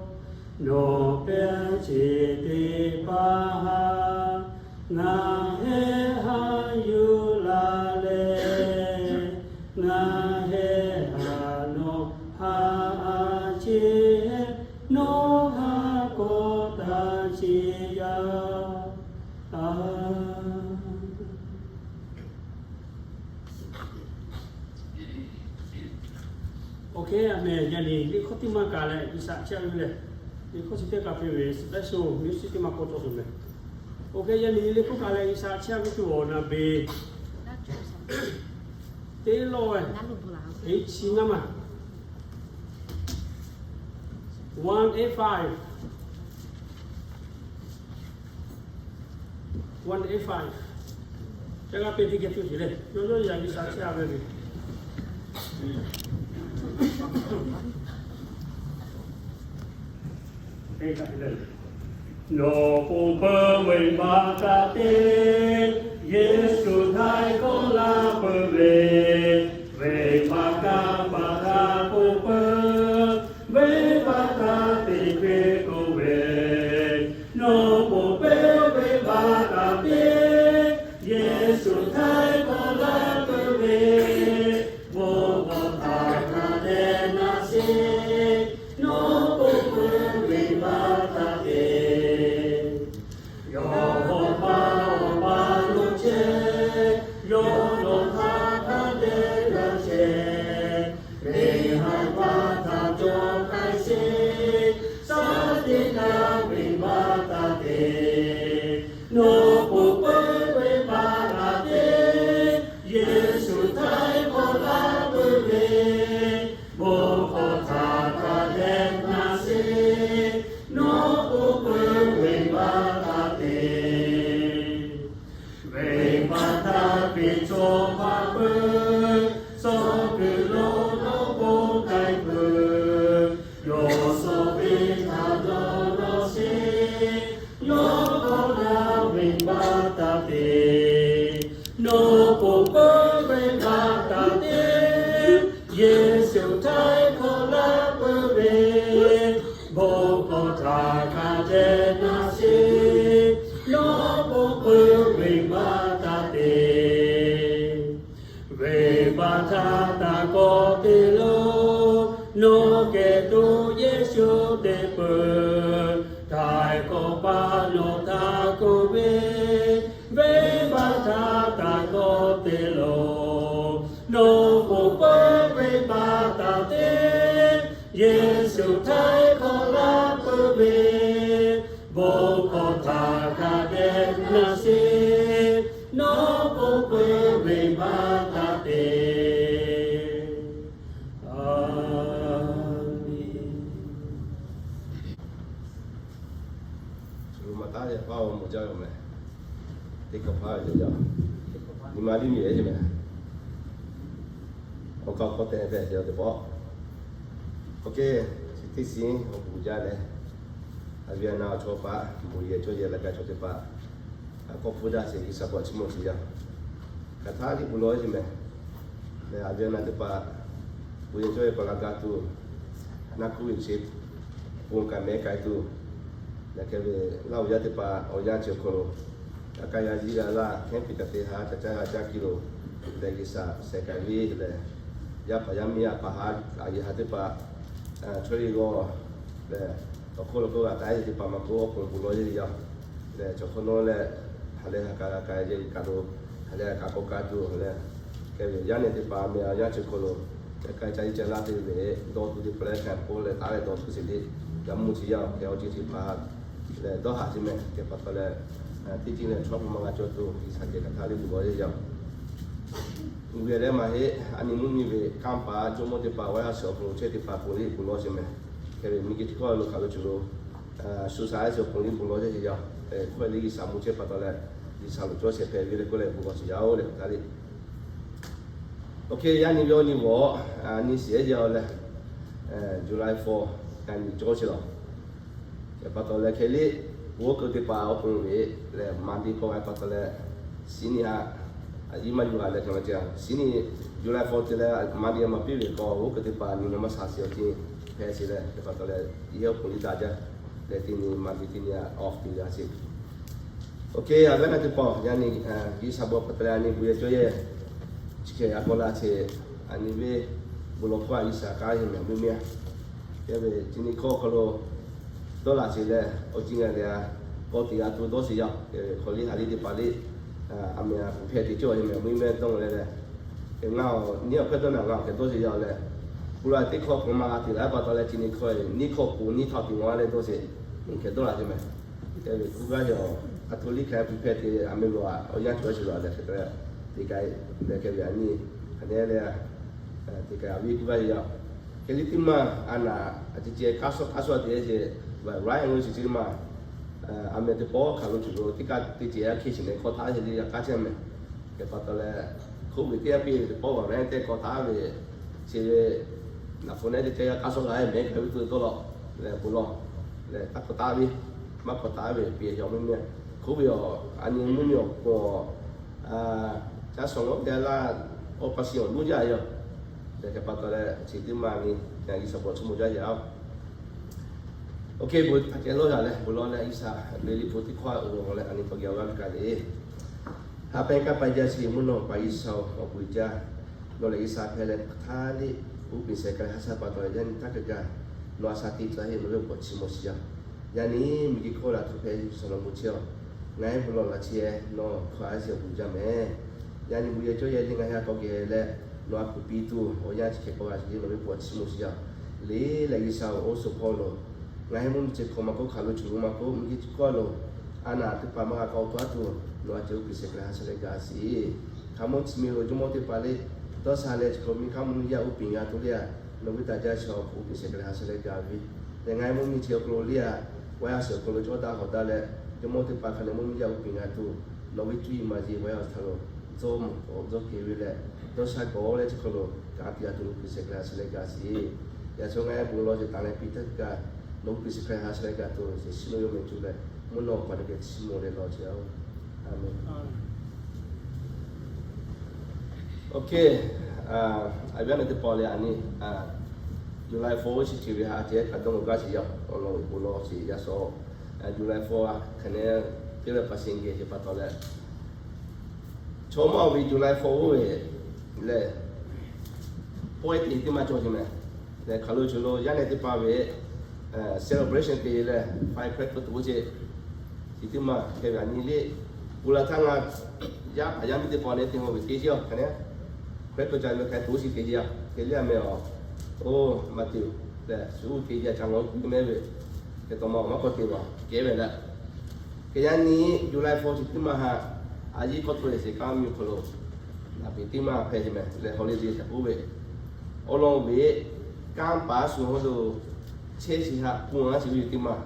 Nawˬ hpehꞈ ce teˇ hpaˍ haꞈ, ngaˬ heh haꞈ yuˬ la leh, ngaˬ heh haꞈ nawˬ ha a ce, nawˬ ha kawꞈ taˇ ce yaˇ. A Okay, a meh yaꞈ nyi liꞈ hkawˇ teˇ maˇ kaꞈ leh G'uiˬsha chehˇ ve leh, liꞈ hkawˇ chi teˇ kaꞈ piˇ ve special music teˇ maˇ k'awꞈ cawˬ tuˬ meh. Okay, yaꞈ nyi liꞈ hkawˇ kaꞈ leh G'uiˬsha chehˇ ve tuˬ awˬ na ve teˇ lawˇ ve, e chi naˇ maˬ, one eight five. One eight five. Ca g'a pe teˇ geh tuˬ sheˍ leh, yawˇ yawˇ yaꞈ G'uiˬsha chehˇ a ve ve. Nawˬ ponˬ peuˬ ve maˇ kaꞈ te, Yeˍsuˆ htaiˍ hkawˇ laˇ peuˬ ve, ve maˇ kaꞈ paˍ htaꞈ k'oˆ Awˬ pa, Awˬ pa lo chehˇ, yawˇ nawˬ htaꞈ hk'a dehꞈ g'a chehˇ. Ve haꞈ pa htaꞈ cawˬ k'ai sheˍ, shaˉ teˇ g'aˇ venˇ baˆ taˇ te. Nawˬ ponˬ peuˬ venˇ baˆ taˇ te. Yeˍsuˆ htaiˍ hk'awꞈ laˇ peuˬ ve, bon hkawˇ htaꞈ hk'a dehꞈ na sheˍ. Nawˬ ponˬ peuˬ venˇ baˆ taˇ te. Venˇ baˆ htaˇ peꞈ cawˬ maˇ peuˬ, suh kuiˬ lo nawˬ ponˬ k'ai peuˬ. Yawˇ suh venˇ htaꞈ dawˇ nawˬ sheˍ, yawˇ hk'awꞈ laˇ venˇ baˆ taˇ te. Nawˬ ponˬ peuˬ venˇ baˆ taˇ te. Yeˍsuˆ htaiˍ hk'awꞈ laˇ peuˬ ve, bon hkawˇ htaꞈ hk'a dehꞈ na sheˍ. Nawˬ ponˬ peuˬ venˇ baˆ taˇ te. Venˇ baˆ htaˇ taˇ kawˆ te lo, nawˬ geh tuˬ Yeˍsuˆ te peuˬ. Htaiˍ hk'awꞈ paˇ nawˬ htaꞈ k'oˆ ve, venˇ baˆ htaˇ taˇ kawˆ te lo, nawˬ ponˬ peuˬ venˇ baˆ taˇ te. Yeˍsuˆ htaiˍ hk'awꞈ laˇ peuˬ ve, bon hkawˇ htaꞈ hk'a dehꞈ na sheˍ. Nawˬ ponˬ peuˬ venˇ baˆ taˇ te. Aˍmenˍ. Shu ma taˉ yaꞈ paˇ awˬ moˍ jaˇ ve meh. Teˇ hkawꞈ hpaˇ ve yaˇ, nyi ma liˇ miˬ ve meh. Awˬ kaˍ awˬ hk'aw te ve yaˇ teˇ pawˆ. Oˇ hk'e, chi teˇ shiˍ awˬ bon jaˇ leh, a ve a na awˬ chaw paˍ, bon yehˬ cawˇ yehˬ la gaˬ chaw teˇ hpaˍ, a kawˆ hpfuhˇ daꞈ sheˍ G'uiˬsha hpawˇ chiˇ mvuh sheˍ yaˇ. Hk'aˬ htaˇ liꞈ bon lawˬ ve meh. Leh a ve a na teˇ hpaˍ, bon yehˬ cawˇ yehˬ paˍ la gaˬ tuˬ, a naˆ hkuˇ ve chi bon k'ai meh k'ai tuˬ, yaꞈ hk'e ve Laˇ huˍ yaˇ teˇ hpaˍ awˬ yanˇ chi awˬ hk'aw lo, yaꞈ hk'aˇ yaˇ ziˇ g'a laˇ, hkehˉ piˍ taˍ te ha ca caˇ g'a caˇ ki lo, leh G'uiˬsha shehˍ k'ai ve leh, yaˇ paˍ yaˇ miˇ yaˇ paˍ haˉ a yehˬ ha teˇ hpaˍ, chaw liˇ g'awˇ leh, awˬ hk'oˆ lo k'oˆ g'a taˍ ve teˇ hpaˍ maˇ k'oˆ, awˬ pon bon lawˬ yeˬ yaˇ. Leh chaw hk'aw nawˉ leh, ha leh ha k'a g'a k'a yehˬ kaꞈ lo, ha leh ha k'a k'awꞈ kaˇ tuˬ leh, hk'e ve yaˇ nehˬ teˇ hpaˍ meh awˬ yanˇ chi hk'aw lo, yaꞈ hk'aˇ ca iˉ ca laˇ te ve, dawˇ tuˬ teˇ hpaˍ leh hkanˍ hpawˇ leh taˍ leh dawˇ tuˬ sheˍ le, g'a mvuhˇ chi yaˇ hk'e awˬ ceuˬ teˇ hpaˍ leh dawˇ haˍ chi meh hk'e pa taw leh, teˇ ceuˬ leh chaw hpu maˇ g'a cawˬ tuˬ G'uiˬsha geh hk'aˬ htaˇ liꞈ bon lawˬ yeˬ yaˇ. Uˇ ve leh maˇ heˆ, a nyi mvuhˇ miˬ ve kanˇ paˍ jawˇmawˇ teˇ hpaˍ, White House awˬ hk'aw lo chehˇ teˇ hpaˍ ponˬ liꞈ bon lawˬ sheˍ meh. Hk'e ve miˬguiˬ teˇ hkawˇ lo hk'aˬ lo cuˬ lo, shu sha a sheˍ awˬ ponˬ liꞈ bon lawˬ yeˬ yaˇ. Hkawˇ liꞈ G'uiˬsha mvuhˇ chehˇ pa taw leh, G'uiˬsha loˍ cawˇ shehˍ hpehꞈ ve leh k'oˆ leh bon lawˬ sheˍ yaˇ oˬ leh hk'aˬ htaˇ liꞈ. Oˇ hk'e yaˇ nyi ve awˬ nyi g'awˬ, a nyi shiˍ ehˉ yaˇ oˬ leh, July four, yaˇ nyi cawˇ sheˍ lawˬ. Hk'e pa taw leh hk'e liꞈ, g'oˇ keu teˇ hpaˍ awˬ pon ve leh Monday hkawˇ g'a pa taw leh, shiˍ nyi haꞈ, a yiˇ maˇ yuˬ g'a leh hk'e ma ce, shiˍ nyi July four te leh Monday maˇ piˇ ve k'o, g'oˇ keu teˇ hpaˍ nyi ma maˇ sha sheˍ awˬ ceuˬ hpehꞈ sheˍ leh, hk'e pa taw leh yehˇ awˬ pon liꞈ daꞈ jaˇ leh, teˇ nyi Monday teˇ nyi off te g'a sheˍ. Oˇ hk'e a ve na teˇ pawˆ yaˇ nyi, G'uiˬsha bon pa taw leh a nyi bon yehˬ cawˇ yehˬ chi hk'e a k'aw la ce, a nyi ve bon lawˬ hkawˇ a G'uiˬsha k'aˉ yeˬ meh mvuhˇ miˬ a. Hk'e ve chi nyi hkawˇ hk'aw lo dawˇ laꞈ sheˍ leh, awˬ ceuˬ ngaˬ leh a, k'awꞈ te g'a tuˬ dawˇ sheˍ yaˇ. Hk'e ve hk'aw liˇ ha liˇ teˇ hpaˍ liˇ, a meh a hpu hpehꞈ te cawˇ yeˬ meh mvuhˇ miˬ dawˇ leh leh, hk'e ngaˬ awˬ nyi awˬ hpehˇ dawˇ na ngaˬ awˬ hk'e dawˇ sheˍ yaˇ leh, pu la teˇ hkawˇ hk'aw ma g'a te laˇ pa taw leh chi nyi hkawˇ nyi hkawˇ k'o nyi htaꞈ te maˍ leh dawˇ sheˍ, hk'e dawˇ laꞈ sheˍ meh. Hk'e ve kuˇ gaˇ yaˇ, a htoꞈ liˇ hk'a hpu hpehꞈ te a meh lo a, awˬ yanˇ cawˬ sheˍ lo a leh hk'e te leh, te k'ai leh hk'e ve a nyi, a nehˉ leh, te k'ai a viˉ kuˇ gaˇ yaˇ. Hk'e liˇ teˇ maˇ a naˍ a ceh ceh kaˇ shawˉ kaˇ shawˉ te sheˍ, right away chi teˇ maˇ, a meh teˇ pawˆ hk'aˬ lo cuˬ lo teˇ kaˇ teˇ ceh a hk'e sheˍ leh hkawˇ htaˇ sheˍ le a k'aˉ chehˇ meh. Hk'e pa taw leh, hk'oˆ ve teˇ g'aˇ piˇ ve teˇ pawˆ va meh teˇ k'awꞈ taˍ ve, chi ve naˍ hpu nehˉ teˇ ceh g'a kaˇ shawˉ g'a meh hk'e ve tuˬ dawˇ law leh bon lawˬ leh taˇ k'awꞈ taˍ ve, maˇ k'awꞈ taˍ ve piˇ yaw mvuhˇ miˬ. Hk'oˆ ve awˬ a nyi mvuhˇ miˬ awˬ pon, caˇ shawˍ lawˉ te laˇ, awˬ pa shiˍ awˬ nuˇ jaˇ yaˇ. Leh hk'e pa taw leh chi teˇ maˇ nyi, yaꞈ G'uiˬsha bon chiˇ mvuh jaˇ yaˇ oˬ. Oˇ hk'e bon htaꞈ kehˬ lawˇ yaˇ leh bon lawˬ leh G'uiˬsha ve liꞈ hpu teˇ hkawˇ awˬ g'aˇ leh a nyi tawˇ geh awˬ g'aˇ kaꞈ le. Haꞈ pehnˇ kanˇ paˆ jaˇ sheˍ mvuhˇ naw pa G'uiˬsha-oˬ, awˬ bon jaˇ. Nawˬ lehˬ G'uiˬsha hpehꞈ leh hk'aˬ htaˇ liꞈ uˉ peꞈ shehˍ hk'a leh ha shaˉ pa taw yaˇ nyi htaˇ hk'e gaˬ, nawˬ a shaꞈ teˇ tcuh heˆ nawˬ ve awˬ bon chiˇ mvuh sheˍ yaˇ. Yaˇ nyi miˬguiˬ hkawˇ la htoꞈ hpehꞈ G'uiˬsha nawˬ bon chehˇ-oˬ. Ngaˬ hui bon lawˬ laꞈ chi-e, nawˬ hkawˇ a shiˍ awˬ bon jaˇ mehˍ. Yaꞈ nyi bon yehˬ cawˇ yehˬ le ngaˬ hui a k'awꞈ geh leh, nawˬ a kuˬ piˇ tuˬ awˬ yanˇ chi hk'e k'awꞈ g'a shiˍ le nawˬ ve pawꞈ chiˇ mvuh shiˍ yaˇ. Le lehˬ G'uiˬsha-oˬ, oˇ suhˍ hpawˇ lo ngaˬ hui mvuhˇmiˬ chi hk'awꞈ maˇ k'oˆ hk'aˬ lo choˬ lo maˇ k'oˆ, mvuhˇ kiˇ chi hkawˇ lo a naˍ teˇ hpaˍ maˇ g'a k'aw taw tuˬ, nawˬ a ceh uˉ peꞈ shehˍ hk'e leh ha sheh leh gaˬ shiˍ. Hk'a mvuhˇ chi miˬ lo jawˇmawˇ teˇ hpaˍ le dawˇ sha leh chi hk'awꞈ miˬ hk'a mvuhˇmiˬ yaˇ uˉ peꞈ g'a tuˬ le a, nawˬ ve taˍ jaˇ shaˍ awˬ hk'oˆ uˉ peꞈ shehˍ hk'e leh ha sheh leh gaˬ ve. Lehˬ ngaˬ hui mvuhˇmiˬ chi awˬ hk'aw lo le a, wa yaˇ shiˍ awˬ hk'aw lo cawˇ daꞈ hawˍ daꞈ leh, jawˇmawˇ teˇ hpaˍ hk'a leh mvuhˇmiˬ yaˇ uˉ peꞈ g'a tuˬ, nawˬ ve cuˇ yiˍ maˍ yiˍ wa yaˇ awˬ hk'aw lo dawˇ mawˬ k'awꞈ dawˇ kehˬ ve leh, dawˇ sha kawꞈ leh chi hk'aw lo kanˉ te a tuˬ uˉ peꞈ shehˍ hk'e leh ha sheh leh gaˬ shiˍ. Yaꞈ chaw ngaˬ hui bon lawˬ sheˍ taˍ leh piˇ htaˇ kaꞈ, nawˬ uˉ peꞈ shehˍ hk'e leh ha sheh leh gaˬ tuˬ shiˍ shiˍ lo yawˇ meh cuˇ leh, mvuhˇ naw hk'aw lo geh chiˇ mvuh leh lawˬ chehˇ-oˬ. Aˍmenˍ. Okay, a, a ve a naˍ teˇ hpaˍ le a nyi, a, July four chi ceuˬ ve ha ceh kaꞈ dawˇ ngaˬ gaˇ shiˍ yaˇ awˬ lawn bon lawˬ shiˍ yaˇ shaw. July four a hk'aˬ ne teˇ g'aˇ pa shiˍ geh sheˍ pa taw leh, chaw maˇ ve July four oˇ ve lehˬ, pawehˇ teˇ teˇ maˇ cawˬ sheˍ mehˍ. Lehˬ hk'aˬ lo choˬ lo yaˇ nehˬ teˇ hpaˍ ve celebration te leh firecracker tuˬ oˇ ceh, chi teˇ maˇ hk'e ve a nyi le, gu la htaˇ ngaˬ yaˇ paˍ yaˇ miˇ teˇ hpaˍ ne te haw ve teˇ ceuˬ hk'aˬ ne, cracker ca ve hk'e tuˬ oˇ chi teˇ ceuˬ a hk'e le a meh a. Oˇ maˇ te lehˬ, shu teˇ ceuˬ ca ngaˬ hui mehˉ ve, hk'e taw ma maˇ k'awꞈ te va kehˉ ve leh, hk'e yaˇ nyi July four chi teˇ maˇ haꞈ, a yiˇ hkawˇ to leh sheˍ kaˇ miˬ awˬ hk'aw lo naˍ piˍ teˇ maˇ hpehꞈ sheˍ mehˍ. Lehˬ holiday htaꞈ k'oˆ ve, awˬ lawn ve kanˉ paˍ shu hawˉ lo chehˇ sheˍ haꞈ pon a chi ve teˇ maˇ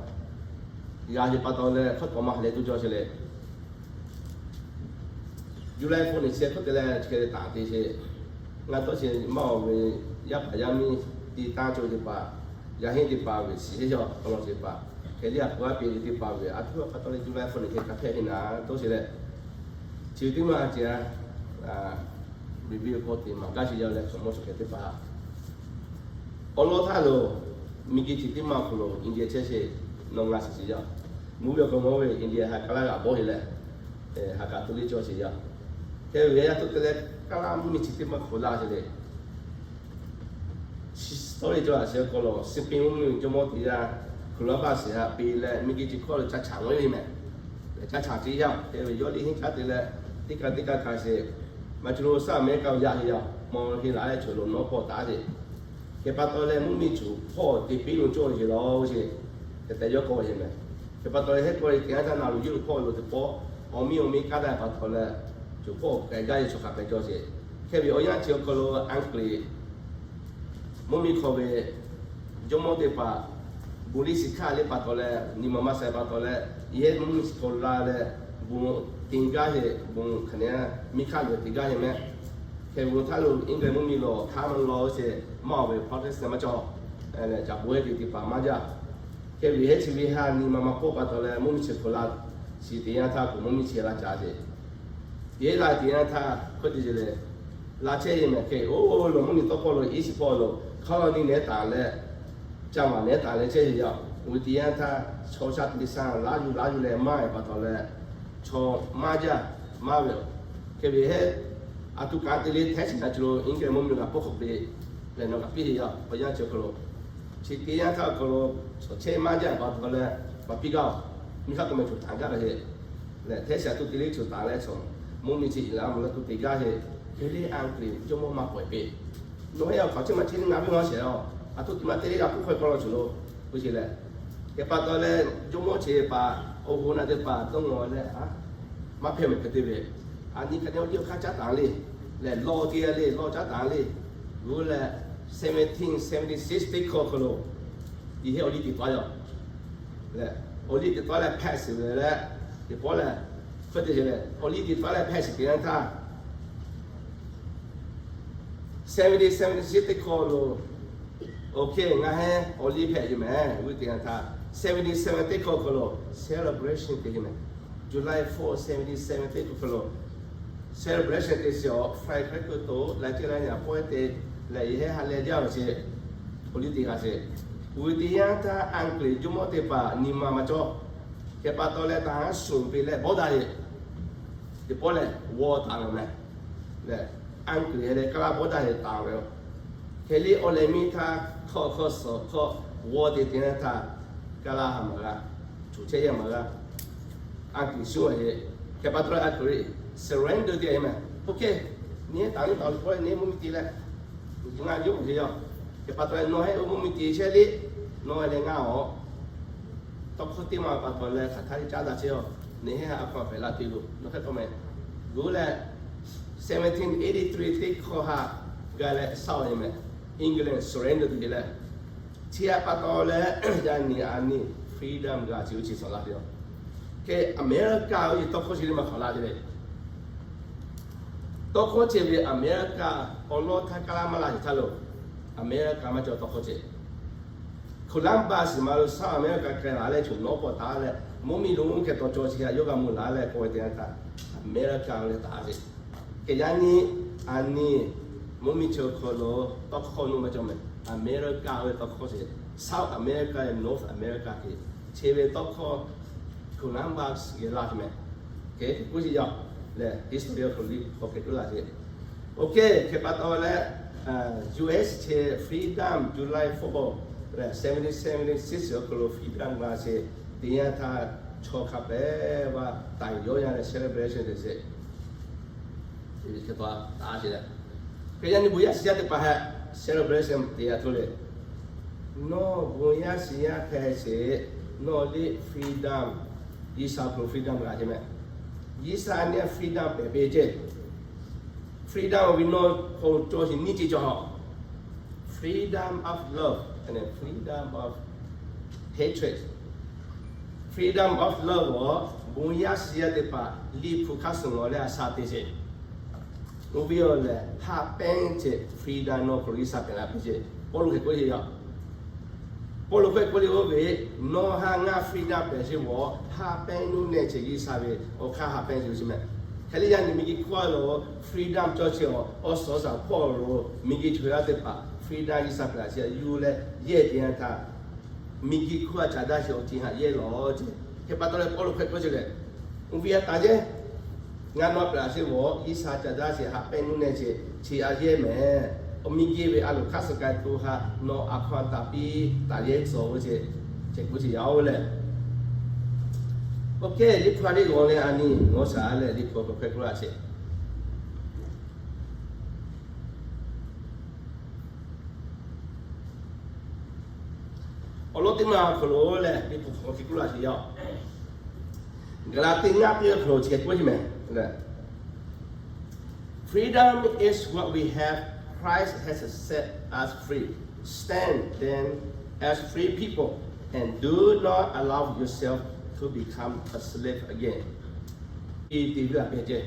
g'a sheˍ pa taw leh hkawˇ tawꞈ ma ha leh tuˬ cawˬ sheˍ leh, July four neˇ chi hkawˇ te leh chi hk'e leh taˍ te sheˍ. Ngaˬ tawˇ sheˍ maˇ awˬ ve yaˇ paˍ yaˇ miˇ te tanˇ cawˬ ve teˇ hpaˍ, yaˇ heˆ teˇ hpaˍ ve shiˍ heˆ yaˇ awˬ lawn teˇ hpaˍ, hk'e le a k'oˆ a piˇ ve teˇ hpaˍ ve a htoꞈ ma pa taw leh July four neˇ hk'e kaꞈ hpehꞈ heˆ naˍ tawˇ sheˍ leh, chi ve teˇ maˇ a ceh a, a, biˇ biˇ ve k'awꞈ te maˍ gaˇ sheˍ yaˇ leh chaw mawˇ chaw hkeh teˇ hpaˍ awˬ lawn htaˇ lo, miˬguiˬ chi teˇ maˇ awˬ hk'aw lo India chehˇ sheˍ, nawˬ ngaˬ shiˍ sheˍ yaˇ. Mvuhˇ ve awˬ hk'aw mawˇ ve India ha kaˇ laˇ g'aꞈ bawˆ heˆ leh, ha kaꞈ to le cawˬ sheˍ yaˇ. Hk'e ve yaˇ to te leh kaˇ laˇ mvuhˇmiˬ chi teˇ maˇ hk'aw laˇ sheˍ leh, chi tawˇ ve cawˬ a sheˍ awˬ hk'aw lo Siˍpiˆ mvuhˇmiˬ jawˇmawˇ teˇ g'aˇ hk'aˬ lo a baˆ sheˍ haꞈ piˇ leh miˬguiˬ chi hkawˇ lo ca chaꞈ ngawˬ ve mehˍ. Lehˬ ca chaꞈ teˇ yanˇ hk'e ve yawˇ liꞈ henˇ caˉ te leh, teˇ kaˇ teˇ kaˇ kaꞈ sheˍ, maˇ cawˬ lo saˉ mehˉ kaꞈ yaꞈ ve yaˇ mawˇ heˆ laˬ leh chaw lo nawˉ pawˆ taˍ sheˍ. Hk'e pa taw leh mvuhˇmiˬ choˬ hpawˇ te piˇ lo cawˇ ve sheˍ law sheˍ, hk'e te yawˇ k'oˆ ve sheˍ mehˍ. Hk'e pa taw leh heˆ k'oˆ ve teˇ yanˇ htaˇ na lo yawˇ lo hpawˇ lo teˇ pawˆ awˬ miˇ awˬ miˇ kaˇ daꞈ pa taw leh, choˬ hpawˇ k'ai gaˇ ve chaw hk'a pehꞈ cawˬ sheˍ. Hk'e ve awˬ yanˇ chi awˬ hk'aw lo Anˍgliˍ mvuhˇmiˬ hk'aw ve jawˇmawˇ teˇ hpaˍ, bon liˇ shiˍ hkaˇ le pa taw leh nyi ma maˇ sai pa taw leh, yehˇ mvuhˇmiˬ chi hk'aw lo la leh, bon te gaˇ sheˍ, bon hk'aˬ ne miˇ hkaˇ lo te gaˇ sheˍ mehˍ. Hk'e ve htaˇ lo Anˍgliˍ mvuhˇmiˬ lo hk'aˬ ma law sheˍ, maˇ awˬ ve Protestant maˇ cawˬ leh ca bon heˆ ve teˇ hpaˍ maˇ jaˇ. Hk'e ve heˆ chi ve ha nyi ma maˇ k'oˆ pa taw leh mvuhˇmiˬ chi hk'aw la, chi teˇ yanˇ htaˇ k'o mvuhˇmiˬ chi la ca sheˍ. Yehˇ la teˇ yanˇ htaˇ hkawˇ te sheˍ leh, la chehˇ ve mehˍ hk'e, oˇ lo mvuhˇmiˬ tawˇ hkawˇ lo iˉ shiˍ hpawˇ lo hk'aˬ lo nyi nehˉ taˍ leh, ca maˍ nehˉ taˍ leh chehˇ ve yaˇ. Oˇ ve teˇ yanˇ htaˇ chaw shaˉ teˇ shaˉ laˇ yuˬ laˇ yuˬ leh maˇ e pa taw leh, chaw maˇ jaˇ maˇ ve. Hk'e ve heˆ, a tuˬ kaꞈ te le hteˇ shiˍ na chi lo Anˍgliˍ mvuhˇmiˬ g'a pawˆ hk'awꞈ peꞈ leh nawˬ g'a piˇ ve yaˇ awˬ yanˇ chi awˬ hk'aw lo, chi teˇ yanˇ htaˇ awˬ hk'aw lo chaw chehˇ maˇ jaˇ pa taw leh, maˇ piˇ gaˇ-oˬ. Miˇ hk'aˇ k'o meh choˬ taˍ gaˇ ve heˆ. Lehˬ hteˇ shiˍ a tuˬ te le choˬ taˍ leh chaw mvuhˇmiˬ chi iˉ laˇ mvuhˇ laˇ tuˬ te gaˇ heˆ. Hk'e le Anˍgliˍ jawˇmawˇ maˇ pawehˇ peꞈ. Nawˬ heˆ awˬ hk'aw chi maˇ chehˇ le ngaˬ ve maˇ shehˍ-oˬ. A tuˬ te maˇ te le g'a hpuˇ hk'aw hk'aw lo choˬ lo, k'o sheˍ leh, hk'e pa taw leh jawˇmawˇ chi paˍ awˬ hoꞈ na teˇ hpaˍ dawˇ ngawˬ leh, maˇ hpehꞈ mehˍ hk'e te ve, a nyi hk'aˬ ne awˬ liˇ awˬ hk'aˇ caˉ taˍ le, lehˬ lawˇ te le lawˇ caˉ taˍ le, g'uˇ leh seventeen seventy six teˇ hkawˇ hk'aw lo, yehˇ awˬ liˇ teˇ taw yaˇ lehˬ, awˬ liˇ teˇ taw leh hpehꞈ shiˍ ve leh, teˇ pawˆ lehˬ, hk'e te sheˍ leh awˬ liˇ teˇ taw leh hpehꞈ shiˍ teˇ yanˇ htaˇ seventy seventy six teˇ hkawˇ lo, okay, ngaˬ heˆ awˬ liˇ hpehꞈ ve mehˍ. G'uˇ teˇ yanˇ htaˇ seventy seven teˇ hkawˇ hk'aw lo celebration te ve mehˍ. July four seventy seven teˇ hkawˇ hk'aw lo celebration te shiˍ awˬ firecracker to leh ceh leh nyaˬ pawehˇ te leh yehˇ ha leh jaˇ ve sheˍ, awˬ liˇ teˇ g'aˇ sheˍ. G'uˇ teˇ yanˇ htaˇ Anˍgliˍ jawˇmawˇ teˇ hpaˍ nyi ma maˇ cawˬ. Hk'e pa taw leh taˍ haˉ suhˍ peꞈ leh bawˇ daꞈ ve, teˇ pawˆ lehˬ war taˍ ve mehˍ. Lehˬ Anˍgliˍ leh kaˇ laˇ bawˇ daꞈ ve taˍ ve, hk'e le awˬ lehˬ miˇ htaˇ hkawˇ hkawˇ suhˍ hkawˇ war te teˇ yanˇ htaˇ kaˇ laˇ ha maˍ g'a, choˬ chehˇ yaˇ maˍ g'a. A kiˍ shuˉ a e, hk'e pa taw leh a htoꞈ le, surrender te a e mehˬ. OK, neˇ taˍ neˇ taˍ lo k'oˆ leh neˇ mvuhˇ miˬ te leh, ngaˬ yawˇ k'oˆ ve yoˬ. Hk'e pa taw leh nawˬ heh oˇ mvuhˇ miˬ te chehˇ le, nawˬ leh ngaˬ awˬ tawˇ hkawˇ teˇ maˬ pa taw leh hk'aˬ htaˇ le caˉ daꞈ chehˇ a. Neˇ heh a hk'aw pehꞈ la te lo nawˬ hk'e k'oˆ mehˬ. G'uˇ leh seventeen eighty three teˇ hkawˇ ha ga leh saˉ a e mehˬ. England surrender te leh, chi a pa taw leh yaꞈ nyi a nyi freedom g'a chi oˇ chi shawˍ la ve yoˬ. Hk'e America oˇ ve tawˇ hkawˇ chi le maˇ hk'awꞈ la te le. Tawˇ hkawˇ ceh ve America awˬ lawˉ htaˇ kaˇ laˇ maˇ la sheˍ htaˇ lo, America maˇ cawˬ tawˇ hkawˇ ceh. Columbus ma lo South America k'ai la leh choˬ nawˉ pawˆ taˍ leh, mvuhˇ miˬ lo hk'e taw cawˬ chi htaꞈ yawˇ g'a mvuh la leh k'oˆ ve teˇ yanˇ htaˇ, America leh taˍ sheˍ. Hk'e yaꞈ nyi a nyi mvuhˇ miˬ chi awˬ hk'aw lo tawˇ hkawˇ nuˇ maˇ cawˬ mehˬ. America ve tawˇ hkawˇ sheˍ, South America leh North America hk'e, chi ve tawˇ hkawˇ Columbus geh laˇ ve mehˬ. Hk'e k'oˆ sheˍ yaˇ lehˬ, history awˬ hk'aw lo hk'aˬ hk'e k'oˆ laˇ sheˍ. OK, hk'e pa taw leh US chi Freedom July football leh seventeen seventy-six awˬ hk'aw lo freedom g'a sheˍ. Teˇ yanˇ htaˇ chaw hk'a pehꞈ va taiˍ yawˇ yanˇ leh celebration te sheˍ. Hk'e pa taw sheˍ leh, hk'e yaꞈ nyi bon yaˇ shiˍ yaˇ teˇ hpaˍ heh celebration te a htoꞈ le. Nawˬ bon yaˇ shiˍ yaˇ hpehꞈ sheˍ, nawˬ liˇ freedom, G'uiˬsha hk'aw lo freedom g'a sheˍ mehˬ. G'uiˬsha a nyi freedom pehꞈ piˇ ceˇ. Freedom ve nawˬ hk'aw cawˬ sheˍ nyiˇ ceuˬ cawˬ haw. Freedom of love and freedom of hatred. Freedom of love awˬ, bon yaˇ shiˍ yaˇ teˇ hpaˍ liꞈ hpu hk'aˇ suh lawˬ leh a sha te sheˍ. Oˇ ve awˬ lehˬ, haꞈ pehnˇ ceh freedom nawˬ hk'aw lo G'uiˬsha pehꞈ la piˇ ceˇ. Pawˇluꞈ hk'e k'oˆ ve yoˬ. Pawˇluꞈ hk'e k'oˆ le oˇ ve, nawˬ ha ngaˬ freedom pehꞈ sheˍ ve, haꞈ pehnˇ nuˇ nehˬ ceh G'uiˬsha ve awˬ hk'aˇ haꞈ pehnˇ sheˍ ve chi mehˬ. Hk'e le yaꞈ nyi miˬguiˬ hkawˇ lo freedom cawˬ sheˍ awˬ, awˬ suhˍ awˬ suhˍ Pawˇluꞈ miˬguiˬ chaw yaˇ teˇ hpaˍ freedom G'uiˬsha pehꞈ la sheˍ yuˬ leh yehˇ teˇ yanˇ htaˇ, miˬguiˬ hkawˇ a caˍ daˇ sheˍ awˬ ceuˬ haꞈ yehˇ lawˬ ceˇ. Hk'e pa taw leh Pawˇluꞈ hk'e k'oˆ sheˍ leh, oˇ ve a taˍ yehˇ, ngaˬ nawˬ pehꞈ la sheˍ ve, G'uiˬsha caˍ daˇ sheˍ haꞈ pehnˇ nuˇ nehˬ ceh chi a yehˇ mehˬ. Awˬ miˬguiˬ ve a loˍ hk'aˇ suh k'ai tuˬ ha nawˬ a hk'aw taˍ piˇ taˍ yehˇ tcuh ve ceˇ, ceh k'oˆ sheˍ yaˇ oˇ lehˬ. OK, liꞈ hpu a liꞈ g'awˬ leh a nyi g'awˬ shaˍ leh liꞈ hpu hk'aw hk'e k'oˆ la sheˍ. Awˬ lawn teˇ maˬ awˬ hk'aw lo lehˬ, liꞈ hpu hk'aw hk'e k'oˆ la sheˍ yaˇ. Gaˍlaˍtiˆ ngaˇ piˇ awˬ hk'aw lo chi hk'e k'oˆ sheˍ mehˬ lehˬ, Freedom is what we have. Christ has set us free. Stand then as free people and do not allow yourself to become a slave again. Iˉ te viˉ a pehˬ ceˇ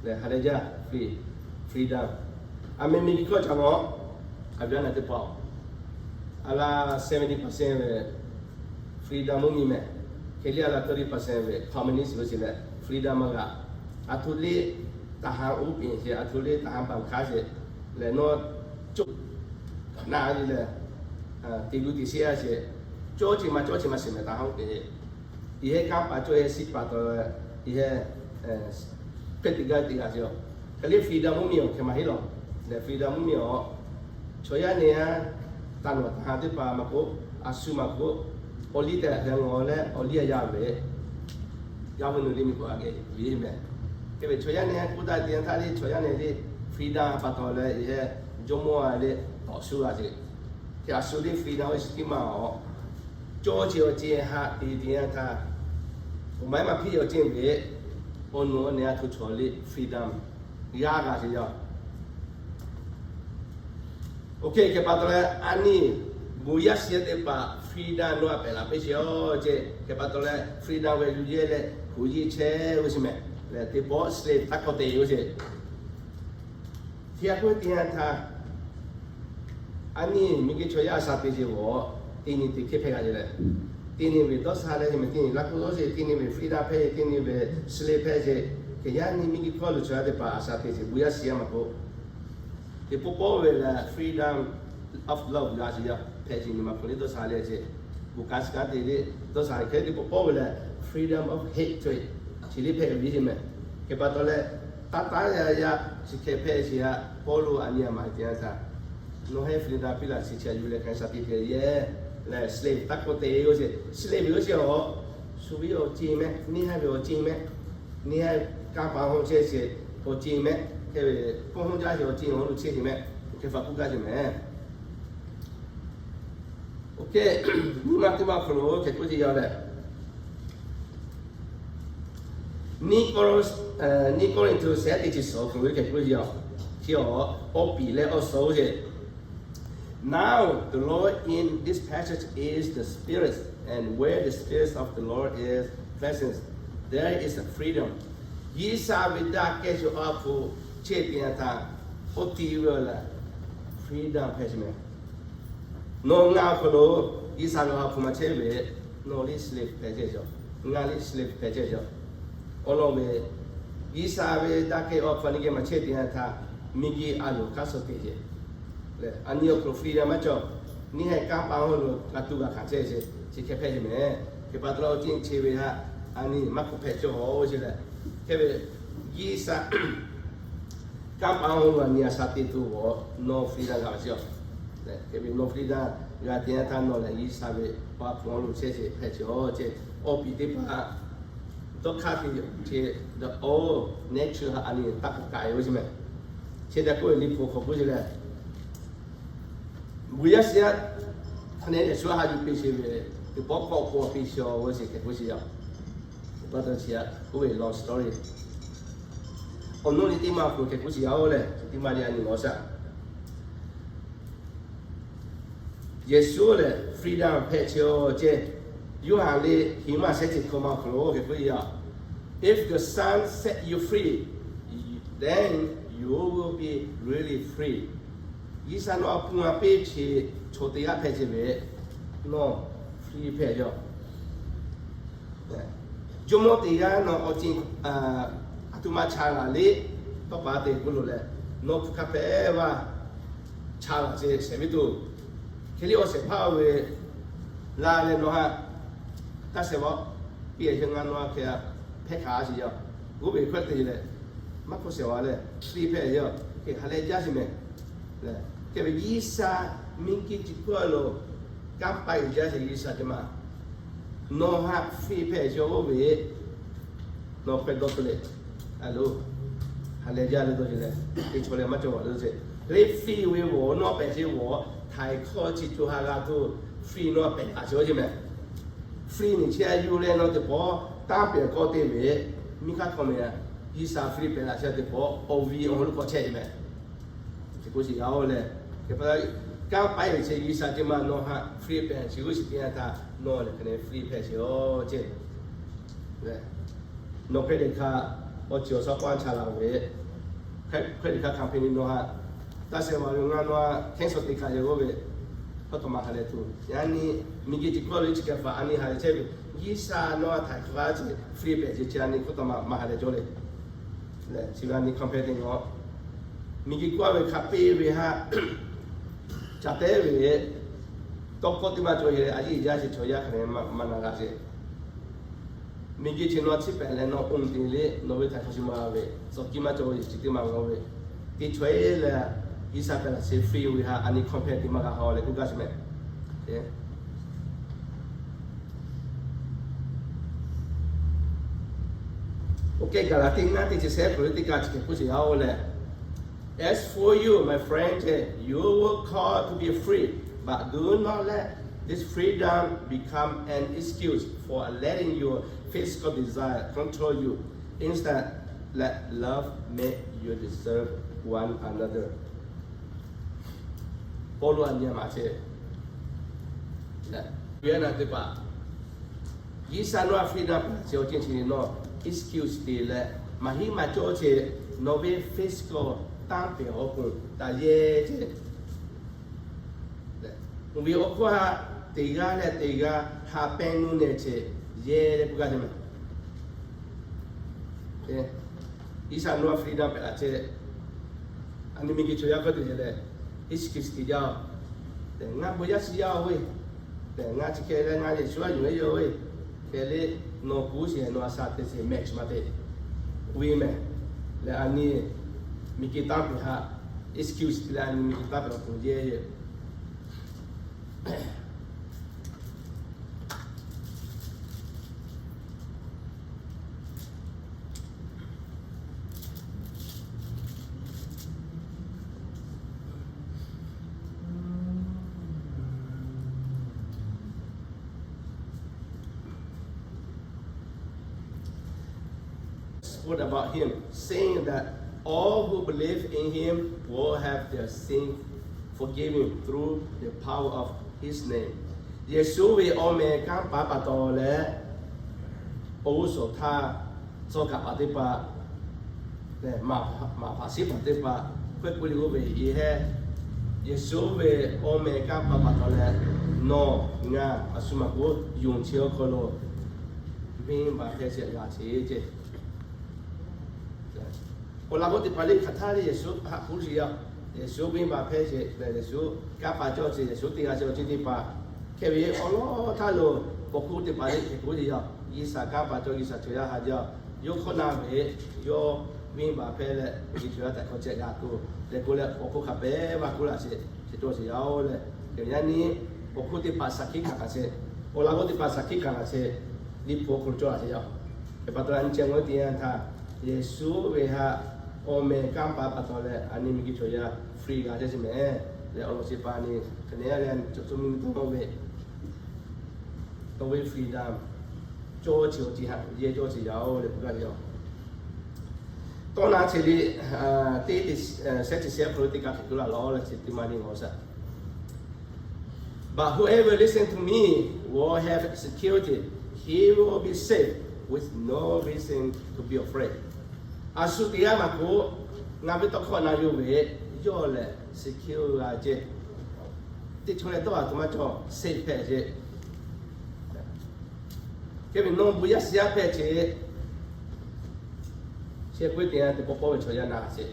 lehˬ, ha lehˬ jaˇ, free, freedom. A meh miˬguiˬ hkawˇ ca mawˬ, a viˉ a naˬ teˇ hpaˍ, a la seventy percent ve freedom mvuhˇ miˬ mehˬ. Hk'e le a la thirty percent ve communist ve sheˍ leh freedom maˇ g'a. A htoꞈ le taˍ ha uˉ peˍ sheˍ, a htoꞈ le taˍ ha paˍ hkanˉ sheˍ lehˬ, nawˬ cawˇ naˆ le lehˬ, teˇ g'uˇ teˇ sheˉ a sheˍ, cawˇ ceˇ ma cawˇ ceˇ ma sheˍ mehˬ taˍ ha uˉ peˍ. Yehˇ kanˉ paˍ cawˇ, yehˇ shiˉ paˍ taw, yehˇ hpehˇ teˇ g'aˇ teˇ g'aˇ sheˍ. Hk'e le freedom mvuhˇ miˬ awˬ hk'e maˇ heˆ lawˬ. Lehˬ freedom mvuhˇ miˬ awˬ, chaw yaˇ nehˬ a, taˍ nawˬ taˍ ha teˇ hpaˍ maˇ k'oˆ, a shu maˇ k'oˆ, awˬ liˇ tehꞈ g'a ngawˬ leh awˬ liˇ a yaˇ ve, yaˇ ve nu le miˬ k'oˆ a geh ve mehˬ. Hk'e ve chaw yaˇ nehˬ a k'oˆ taˍ teˇ yanˇ htaˇ le chaw yaˇ nehˬ le freedom pa taw leh yehˇ jawˇmawˇ a le tawꞈ shu g'a sheˍ. Hk'e a shu le freedom ve shiˍ tiˉ maˇ awˬ, cawˇ ceˇ awˬ ceˇ haꞈ te teˇ yanˇ htaˇ, awˬ maiˉ maˇ hpiˇ awˬ ceˇ ve, awˬ nu awˬ nehˬ a htoꞈ chaw le freedom g'a g'a sheˍ yaˇ. OK, hk'e pa taw leh a nyi bon yaˇ shiˍ yaˇ teˇ hpaˍ freedom nawˬ a pehˬ la piˇ sheˍ awˬ ceˇ. Hk'e pa taw leh freedom ve yuˬ yehˇ leh kuˬ yiˇ chehˇ ve sheˍ mehˬ. Lehˬ teˇ pawˆ slave taˇ k'awꞈ te ve sheˍ. Hk'e a k'oˆ teˇ yanˇ htaˇ, a nyi miˬguiˬ chaw yaˇ a sha te sheˍ ve, teˇ nyi teˇ hkehˇ hpehˇ g'a sheˍ lehˬ, teˇ nyi ve dawˇ sha leh sheˍ mehˬ, teˇ nyi laˇ k'oˆ dawˇ sheˍ, teˇ nyi ve freedom hpehˇ sheˍ, teˇ nyi ve slave hpehˇ sheˍ. Hk'e yaˇ nyi miˬguiˬ hkawˇ lo chaw yaˇ teˇ hpaˍ a sha te sheˍ, bon yaˇ shiˍ yaˇ maˇ k'oˆ, teˇ pawˆ pawˆ ve lehˬ freedom of love g'a sheˍ yaˇ hpehꞈ sheˍ, nyi ma hpu le dawˇ sha leh sheˍ, bon kanˉ shiˍ kanˉ te le dawˇ sha hk'e teˇ pawˆ pawˆ ve lehˬ freedom of hate co e chi le hpehꞈ ve sheˍ mehˬ. Hk'e pa taw leh, taˇ taˇ yaˇ yaˇ chi hk'e hpehꞈ sheˍ a, Pawˇluꞈ a nyi a maˬ teˇ yanˇ htaˇ, nawˬ heh freedom piˇ laˬ chi chi a yuˬ leh hk'aˬ sha te te yehˇ lehˬ slave taˇ k'awꞈ te ve sheˍ, slave ve sheˍ awˬ, Shu ve awˬ ceˇ mehˆ, neˇ haiˬ ve awˬ ceˇ mehˆ, neˇ haiˬ kanˇ paˍ hawˇ chehˇ sheˍ awˬ ceˇ mehˆ, hk'e ve pawˇ hawˇ jaˇ sheˍ awˬ ceˇ awˬ hk'aw lo chehˇ sheˍ mehˆ, hk'e hk'e hpaˍ k'oˆ gaˇ sheˍ mehˍ. Oˇ hk'e, nyi ma teˇ ma hk'aw lo hk'e k'oˆ ce yaˇ lehˬ, Niˆ Kawˇrenˍhtuˆ shehˆ teˇ chi suhˍ awˬ hk'aw lo hk'e k'oˆ ce yaˇ, chi awˬ, awˬ piˍ leh awˬ suhˍ oˇ ce Now, the Lord in this passage is the Spirit, and where the Spirit of the Lord is present, there is a freedom. G'uiˬsha ve daꞈ kehˬ chi awˬ hk'aw lo chehˇ te yanˇ htaˇ, oˇ ti ve awˬ lehˬ freedom hpehꞈ sheˍ mehˍ. Nawˬ ngaˬ awˬ hk'aw lo G'uiˬsha ve awˬ hk'aw lo maˇ chehˇ ve, nawˬ liˇ slave hpehꞈ chehˇ sheˍ, ngaˬ liˇ slave hpehꞈ chehˇ sheˍ. Awˬ lawn ve, G'uiˬsha ve daꞈ kehˬ awˬ hk'aw lo nyi geh maˇ chehˇ te yanˇ htaˇ, miˬguiˬ a loˍ hk'aˇ suh te sheˍ. Leh a nyi awˬ hk'aw lo freedom maˇ cawˬ. Neˇ haiˬ kanˇ paˍ hawˇ lo g'a tuˬ g'a hkanˍ chehˇ sheˍ, chi hk'e hpehꞈ sheˍ mehˍ. Hk'e pa taw leh awˬ ceˇ chi ve htaꞈ a nyi maˇ hk'aw hpehꞈ cawˬ sheˍ leh, hk'e ve G'uiˬsha kanˇ paˍ hawˇ lo a nyi a sha te tuˬ awˬ nawˬ freedom g'a ve sheˍ. Leh hk'e ve nawˬ freedom g'a te yanˇ htaˇ nawˬ lehˬ G'uiˬsha ve awˬ hk'aw lo chehˇ sheˍ hpehꞈ sheˍ ceˇ. Awˬ piˍ teˇ hpaˍ dawˇ hk'aˇ te ce, the old nature htaꞈ a nyi taˇ k'awꞈ kaꞈ e ve sheˍ mehˍ. Chi htaꞈ k'oˆ ve Liꞈ hpu hk'aw k'oˆ ce leh, Bon yaˇ shiˍ yaˇ hk'a nehˬ lehˬ shu haꞈ yuˬ piˇ sheˍ ve, teˇ pawˆ k'awꞈ k'awꞈ piˇ sheˍ ve chi hk'e k'oˆ sheˍ yaˇ. Teˇ pa taw chi aꞈ k'oˆ ve long story. Awˬ nawˉ liꞈ teˇ ma hk'aw lo hk'e k'oˆ sheˍ yaˇ oˬ lehˬ, teˇ ma liꞈ a nyi lawˬ shaˍ. Yeˍsuˆ lehˬ freedom hpehꞈ chehˇ ceˇ. Yoˇhanˬ liꞈ hiˍ maˬ shehˆ chi hkawꞈ ma hk'aw lo hk'e k'oˆ ve yaˇ, If the Son set you free, then you will be really free. G'uiˬsha nawˬ a hpu a piˇ chi chaw teˇ g'aˇ hpehꞈ chehˇ ve, nawˬ free hpehꞈ yaˇ. Jawˇmawˇ teˇ g'aˇ nawˬ awˬ ceˇ a htoꞈ ma cha laˬ le, tawˇ pa te k'oˆ lo leh, nawˬ hpu hk'a hpehꞈ vaˇ cha laˬ ce shehˍ ve tuˬ, hk'e le awˬ shehˍ hpaˇ ve la leh nawˬ haꞈ taˇ shehˍ vaˇ, piˇ a heˆ ngaˬ nawˬ a hk'e hpehˇ hk'a sheˍ yaˇ. G'oˇ ve hkawehˇ te leh, maˇ hkawˇ shehˍ vaˇ leh free hpehꞈ yaˇ, hk'e hk'a leh jaˇ sheˍ mehˍ. Hk'e ve G'uiˬsha miˬguiˬ chi hkawˇ lo kanˇ paˍ uiˍ jaˇ sheˍ G'uiˬsha teˇ ma, nawˬ haꞈ free hpehꞈ sheˍ oˇ ve, nawˬ hk'e dawˇ tuˬ le. A lo, hk'a leh jaˇ le dawˇ sheˍ leh, teˇ chaw leh maˇ cawˬ vaˬ le ce. Hk'e le free ve g'awˬ nawˬ hpehꞈ sheˍ g'awˬ, htaiˍ hkawˇ chi co ha g'a tuˬ free nawˬ hpehꞈ laˬ sheˍ oˇ ce mehˍ. Free nyi chi a yuˬ leh nawˬ teˇ pawˆ tanˇ pehˍ k'awꞈ te ve, miˬ hk'aˇ hk'aw mehˍ, G'uiˬsha free hpehꞈ laˬ sheˍ teˇ pawˆ awˬ viˉ awˬ hk'aw lo k'awꞈ chehˇ ve mehˍ. Chi k'oˆ sheˍ yaˇ oˬ lehˬ, hk'e pa taw kanˇ paˍ uiˍ sheˍ G'uiˬsha teˇ ma nawˬ haꞈ free hpehꞈ sheˍ g'uˇ suhˍ teˇ yanˇ htaˇ nawˬ lehˬ hk'e le free hpehꞈ sheˍ oˇ ce. Nawˬ hk'e le hk'a, awˬ ceuˬ awˬ shaˉ k'awꞈ cha laˬ ve, hk'e le hk'a company nawˬ haꞈ taˇ shehˍ vaˬ ve ngaˬ nawˬ haꞈ cancel te kaꞈ yehˬ g'awˇ ve, hkawˇ tawꞈ ma ha leh tuˬ. Yaꞈ nyi miˬguiˬ chi hkawˇ lo chi kaꞈ hpaˍ a nyi ha leh chehˇ ve, G'uiˬsha nawˬ haꞈ htaiˍ hk'aˇ chi free hpehꞈ ce chi a nyi hkawˇ tawꞈ ma ha leh cawˇ le. Leh chi ve a nyi company te ngaˬ miˬguiˬ k'oˆ ve hk'a piˇ ve haꞈ ca tehˉ ve, tawˇ hkawˇ teˇ maˇ cawˬ yehˬ leh a yeˇ jaˇ sheˍ chaw yaˇ hk'a leh maˇ na g'a sheˍ. Miˬguiˬ chi nawˬ chi pehꞈ leh nawˬ oˇ te le nawˬ ve htaiˍ hk'aˇ chi maˇ g'a ve, suhˍ kiˇ maˇ cawˬ ve chi teˇ maˇ g'a ve, teˇ chaw e leh G'uiˬsha pehꞈ laˬ sheˍ free ve haꞈ a nyi company te maˇ g'a haw leh k'oˆ gaˇ sheˍ mehˍ. Oˇ hk'e Gaˍlaˍtiˆ ngaˇ teˇ chi shehˆ hk'aw lo teˇ kaꞈ chi hk'e k'oˆ sheˍ yaˇ oˬ lehˬ, As for you, my friend, you were called to be free, but do not let this freedom become an excuse for letting your physical desire control you. Instead, let love make you deserve one another. Pawˇluꞈ a nyi a maˬ ce, leh, G'uiˬsha nawˬ a freedom pehˬ laˬ sheˍ awˬ ceuˬ chi nawˬ excuse te leh maˇ heˆ maˇ cawˇ ce, nawˬ ve physical tanˇ pehˍ awˬ pon taꞈ yehˬ ce. Ve awˬ hkawˇ haꞈ teˇ g'aˇ leh teˇ g'aˇ ha pehˇ nuˇ nehˬ ce yehˬ leh k'oˆ gaˇ ce mehˍ. G'uiˬsha nawˬ a freedom pehˬ laˬ ce. A nyi miˬguiˬ chaw yaˇ hkawˇ te ce leh, excuse te jaˇ oˬ. Ngaˬ bon yaˇ shiˍ yaˇ oˬ ve, ngaˬ chi hk'e leh ngaˬ Yeˍsuˆ a yuˬ ve yoˬ ve, hk'e le nawˬ kuˉ sheˍ nawˬ a sha te sheˍ mehˍ chi maˇ te, k'oˆ ve mehˍ. Leh a nyi miˬguiˬ tanˇ pehˍ haꞈ, excuse te leh a nyi miˬguiˬ tanˇ pehˍ awˬ pon yehˬ yehˬ. spoke about him, saying that all who believe in him will have their sin forgiven through the power of his name. Yeˍsuˆ ve awˬ meh kanˇ paˍ pa taw leh, awˬ g'uˇ suhˍ htaˇ tcuh kaˍ paˍ teˇ hpaˍ, maˍ hpaˍ shiˉ paˍ teˇ hpaˍ hk'e k'oˆ le k'oˆ ve, yehˬ hehˉ Yeˍsuˆ ve awˬ meh kanˇ paˍ pa taw leh, nawˬ ngaˬ a shu maˬ k'o yonˍ chi awˬ hk'aw lo venˇbaˆ hpehˇ shehˍ g'a ce ce. Awˬ laꞈ g'awˇ teˇ hpaˍ le hk'aˬ htaˇ le Yeˍsuˆ haꞈ k'oˆ sheˍ yaˇ. Yeˍsuˆ venˇbaˆ hpehˇ sheˍ leh, Yeˍsuˆ kanˇ paˍ cawˇ ce, Yeˍsuˆ teˇ g'aˇ cawˇ ce teˇ hpaˍ hk'e ve awˬ lawn htaˇ lo, paw hkuˇ teˇ hpaˍ le hk'e k'oˆ sheˍ yaˇ. G'uiˬsha kanˇ paˍ cawˇ, G'uiˬsha chaw yaˇ ha jaˇ. Yawˇ hkawˇ na ve, yawˇ venˇbaˆ hpehˇ leh, G'uiˬsha chaw yaˇ htaꞈ hk'aw chehˇ g'a tuˬ leh k'oˆ leh, paw hkuˇ hk'a pehˉ maˇ k'oˆ laˇ sheˍ, chi cawˇ sheˍ yaˇ-oˬ leh, hk'e ve yaˇ nyi paw hkuˇ teˇ hpaˍ shaˍ hkiˆ hkanˍ laˇ sheˍ. Awˬ laꞈ g'awˇ teˇ hpaˍ shaˍ hkiˆ hkanˍ laˇ sheˍ. Liꞈ hpu awˬ hk'aw lo cawˇ laˇ sheˍ yaˇ. Hk'e pa taw, a nyi chehˇ ve teˇ yanˇ htaˇ, Yeˍsuˆ ve haꞈ awˬ meh kanˇ paˍ pa taw leh, a nyi miˬguiˬ chaw yaˇ free g'a chehˇ sheˍ meh. Leh awˬ lawn chi pa nyi hk'e ne yaˇ leh, cawˬ cawˇ miˇ miˇ tawˇ ve tawˇ ve freedom cawˇ chi awˬ ceuˬ haꞈ yehˇ cawˇ sheˍ yaˇ-oˬ leh k'oˆ gaˇ ve yoˬ. Tawˇ na chi le, teˇ, shehˉ chi shehˉ hk'aw lo teˇ kaꞈ hk'e k'oˆ laˇ lawˬ leh chi teˇ maˇ nyi g'awˬ shaˍ. But whoever listens to me will have security. He will be safe with no reason to be afraid. A shu teˇ g'aˇ maˬ k'o, ngaˬ ve tawˇ hkawˇ na yuˬ ve, yawˇ lehˬ secure g'a ce. Teˇ chaw leh tawˇ a htoꞈ ma cawˬ, safe hpehꞈ ce. Hk'e ve nawˬ bon yaˇ shiˍ yaˇ hpehꞈ ce. Chi k'oˆ ve teˇ yanˇ teˇ pawˆ pawˆ ve chaw yaˇ na ce.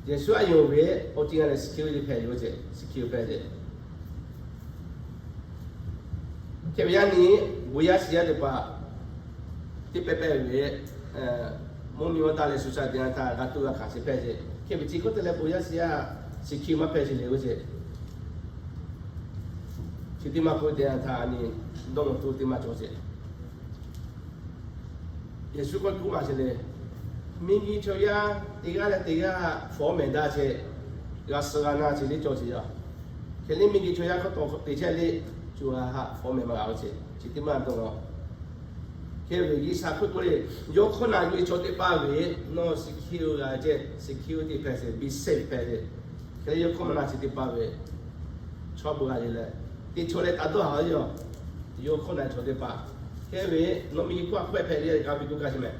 Yeˍsuˆ a yonˍ ve awˬ ceuˬ g'a leh secure hpehꞈ yoˬ ce, secure hpehꞈ ce. Hk'e ve yaˇ nyi, bon yaˇ shiˍ yaˇ teˇ hpaˍ teˇ pehˇ pehˇ ve, mvuhˇ miˬ awˬ taˇ leh shu sha teˇ yanˇ htaˇ g'a tuˬ g'a hkanˍ sheˍ hpehꞈ ce. Hk'e ve chi hk'oˆ te leh bon yaˇ shiˍ yaˇ secure maˇ hpehꞈ sheˍ le k'oˆ ce. Chi teˇ maˇ k'oˆ ve teˇ yanˇ htaˇ a nyi dawˇ nawˬ tuˬ teˇ maˇ cawˬ ce. Yeˍsuˆ k'awꞈ k'oˆ maˇ sheˍ le. Miˬguiˬ chaw yaˇ teˇ g'aˇ leh teˇ g'aˇ fawˉ mehˍ daꞈ ce. G'a suh g'a na ce le cawˬ sheˍ yaˇ. Hk'e le miˬguiˬ chaw yaˇ hk'aw tawˍ hk'awꞈ te chehˇ le, co ha haꞈ fawˉ mehˍ maˇ g'a-o ce. Chi teˇ maˇ dawˇ nawˬ. Hk'e ve G'uiˬsha hk'oˆ k'oˆ le, yawˇ hkawˇ na yuˬ ve chaw teˇ hpaˍ ve, nawˬ secure g'a ce, security hpehꞈ ce, be safe hpehꞈ ce. Hk'e le yawˇ hkawˇ maˇ na chi teˇ hpaˍ ve chaw bon g'a le leh, teˇ chaw leh taˇ dawˇ haˍ ve yoˬ. Yawˇ hkawˇ na chaw teˇ hpaˍ hk'e ve, nawˬ miˬguiˬ hk'oˆ a hk'oˆ hpehꞈ le g'a ve k'oˆ gaˇ sheˍ meh.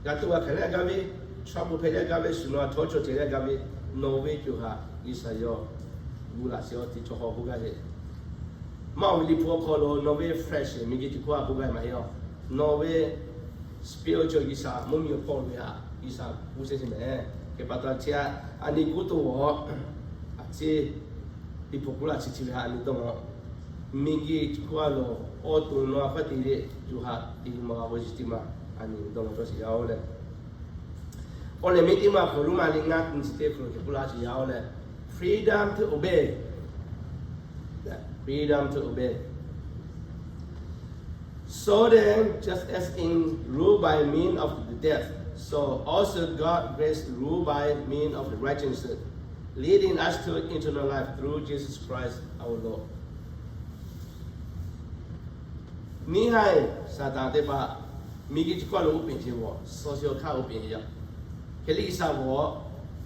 G'a tuˬ g'a hkanˍ le g'a ve, chaw bon hpehꞈ le g'a ve, shu nawˬ a chaw cawˬ ce le g'a ve, nawˬ ve co haꞈ G'uiˬsha yawˇ gu laꞈ sheˍ-oˬ teˇ chaw hk'aw k'oˆ gaˇ sheˍ. Maˇ oˬ ve Liꞈ hpu awˬ hk'aw lo nawˬ ve flesh miˬguiˬ chi hk'oˆ a k'oˆ gaˇ maˇ heˆ-oˬ. Nawˬ ve spiritual G'uiˬsha mvuhˇ miˬ awˬ hpawˇ ve haꞈ G'uiˬsha k'oˆ sheˍ sheˍ meh. Hk'e pa taw chi a nyi k'oˆ to a, a ciˉ Liꞈ hpu k'oˆ laˇ chi chi ve haꞈ nyi dawˇ nawˬ. Miˬguiˬ chi hk'oˆ a lo awˬ to nawˬ a hk'aˇ te le, co haꞈ te maˇ g'a k'oˆ chi teˇ maˇ a nyi dawˇ nawˬ cawˬ sheˍ yaˇ-oˬ leh. Awˬ lehˬ miˇ teˇ maˇ hk'aw lo maˇ le ngaˇ kuiˬ chi teˇ hk'aw lo hk'e k'oˆ laˇ sheˍ yaˇ-oˬ leh, freedom to obey. Freedom to obey. So then, just as in rule by means of the death, so also God grace rule by means of the righteousness, leading us to eternal life through Jesus Christ our Lord. Neˇ haiˬ Saˍtanˍ teˇ hpaˍ miˬguiˬ chi hkawˇ lo uˉ peunˍ ce g'awˬ, suh ce awˬ hk'aˇ uˉ peunˍ yaˇ. Hk'e le G'uiˬsha g'awˬ,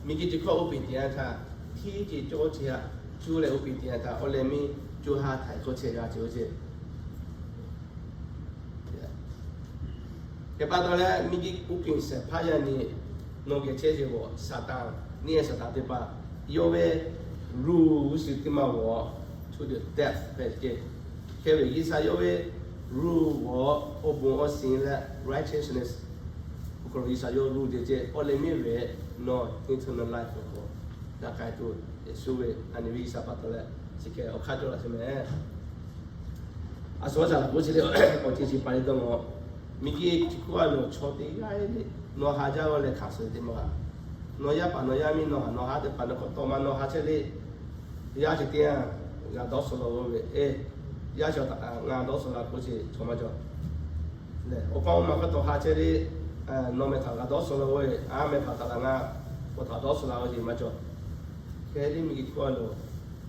miˬguiˬ chi hkawˇ uˉ peunˍ te yanˇ htaˇ, hteˇ ce cawˇ ce haꞈ cuˇ leh uˉ peunˍ te yanˇ htaˇ, awˬ lehˬ miˇ co ha htaiˍ hkawˇ chehˇ g'a ce-o ce. Hk'e pa taw leh miˬguiˬ uˉ peunˍ shehˍ hpaˇ yaˇ nyi nawˬ geh chehˇ ce g'awˬ, Saˍtanˍ, neˇ haiˬ Saˍtanˍ teˇ hpaˍ yawˇ ve rule g'uˇ suhˍ teˇ maˇ g'awˬ, to the death hpehꞈ ce. Hk'e ve G'uiˬsha yawˇ ve rule g'awˬ, awˬ bon awˬ shiˍ leh righteousness awˬ hk'aw lo G'uiˬsha yawˇ rule te ce. Awˬ lehˬ miˇ ve nawˬ eternal life awˬ hk'aw lo g'a k'ai tuˬ, Yeˍsuˆ ve a nyi ve G'uiˬsha pa taw leh chi hk'e awˬ hk'aˇ cawˬ laˇ sheˍ meh. A shu a shaˍ laꞈ k'oˆ chi le, awˬ ceuˬ chi pa le dawˇ nawˬ. Miˬguiˬ chi hk'oˆ a lo chaw teˇ g'aˇ le nawˬ ha jaˇ g'awˇ leh hkanˍ suh teˇ maˇ g'a. Nawˬ yaˇ paˍ nawˬ yaˇ miˇ nawˬ ha nawˬ ha teˇ hpaˍ nawˬ hk'aw tawˇ ma nawˬ ha chehˇ le. Yaˇ chi teˇ yanˇ g'a dawˇ suh la-o ve, e, yaˇ chi htaꞈ ngaˬ dawˇ suh la k'oˆ chi chaw maˇ cawˬ. Lehˬ awˬ pa awˬ ma hk'aw tawˇ ha chehˇ le, nawˬ meh htaꞈ g'a dawˇ suh la-o ve, a meh htaꞈ htaꞈ la ngaˬ, k'o htaꞈ dawˇ suh la-o ve maˇ cawˬ. Hk'e le miˬguiˬ hk'oˆ a lo,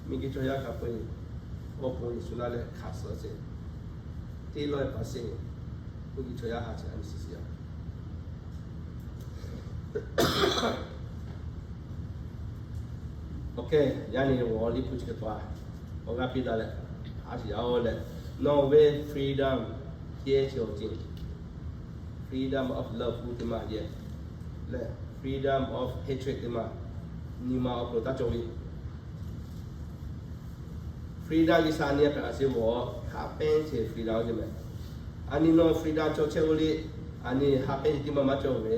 miˬguiˬ chaw yaˇ hk'a peu-eˬ awˬ pon Yeˍsuˆ laˇ leh hkanˍ suh ce. Teˇ lawˇ e pa se, miˬguiˬ chaw yaˇ ha chi a nyi shiˍ shiˍ a. Ok, yaˇ nyi awˬ liꞈ hpu chi hk'e pa awˬ g'aˇ piˇ daꞈ leh, a shiˍ yaˇ-oˬ leh, nawˬ ve freedom yehˬ chi awˬ ceuˬ, freedom of love teˇ maˬ yehˬ leh freedom of hatred teˇ maˬ, nyi ma awˬ hk'aw lo taˇ cawˬ ve. Freedom G'uiˬsha nyi a kaꞈ a sheˍ ve, haꞈ pehnˇ ceh freedom oˇ ceuˬ mehˍ. A nyi nawˬ freedom cawˬ chehˇ ve le, a nyi haꞈ pehnˇ ceh teˇ maˬ maˇ cawˬ ve,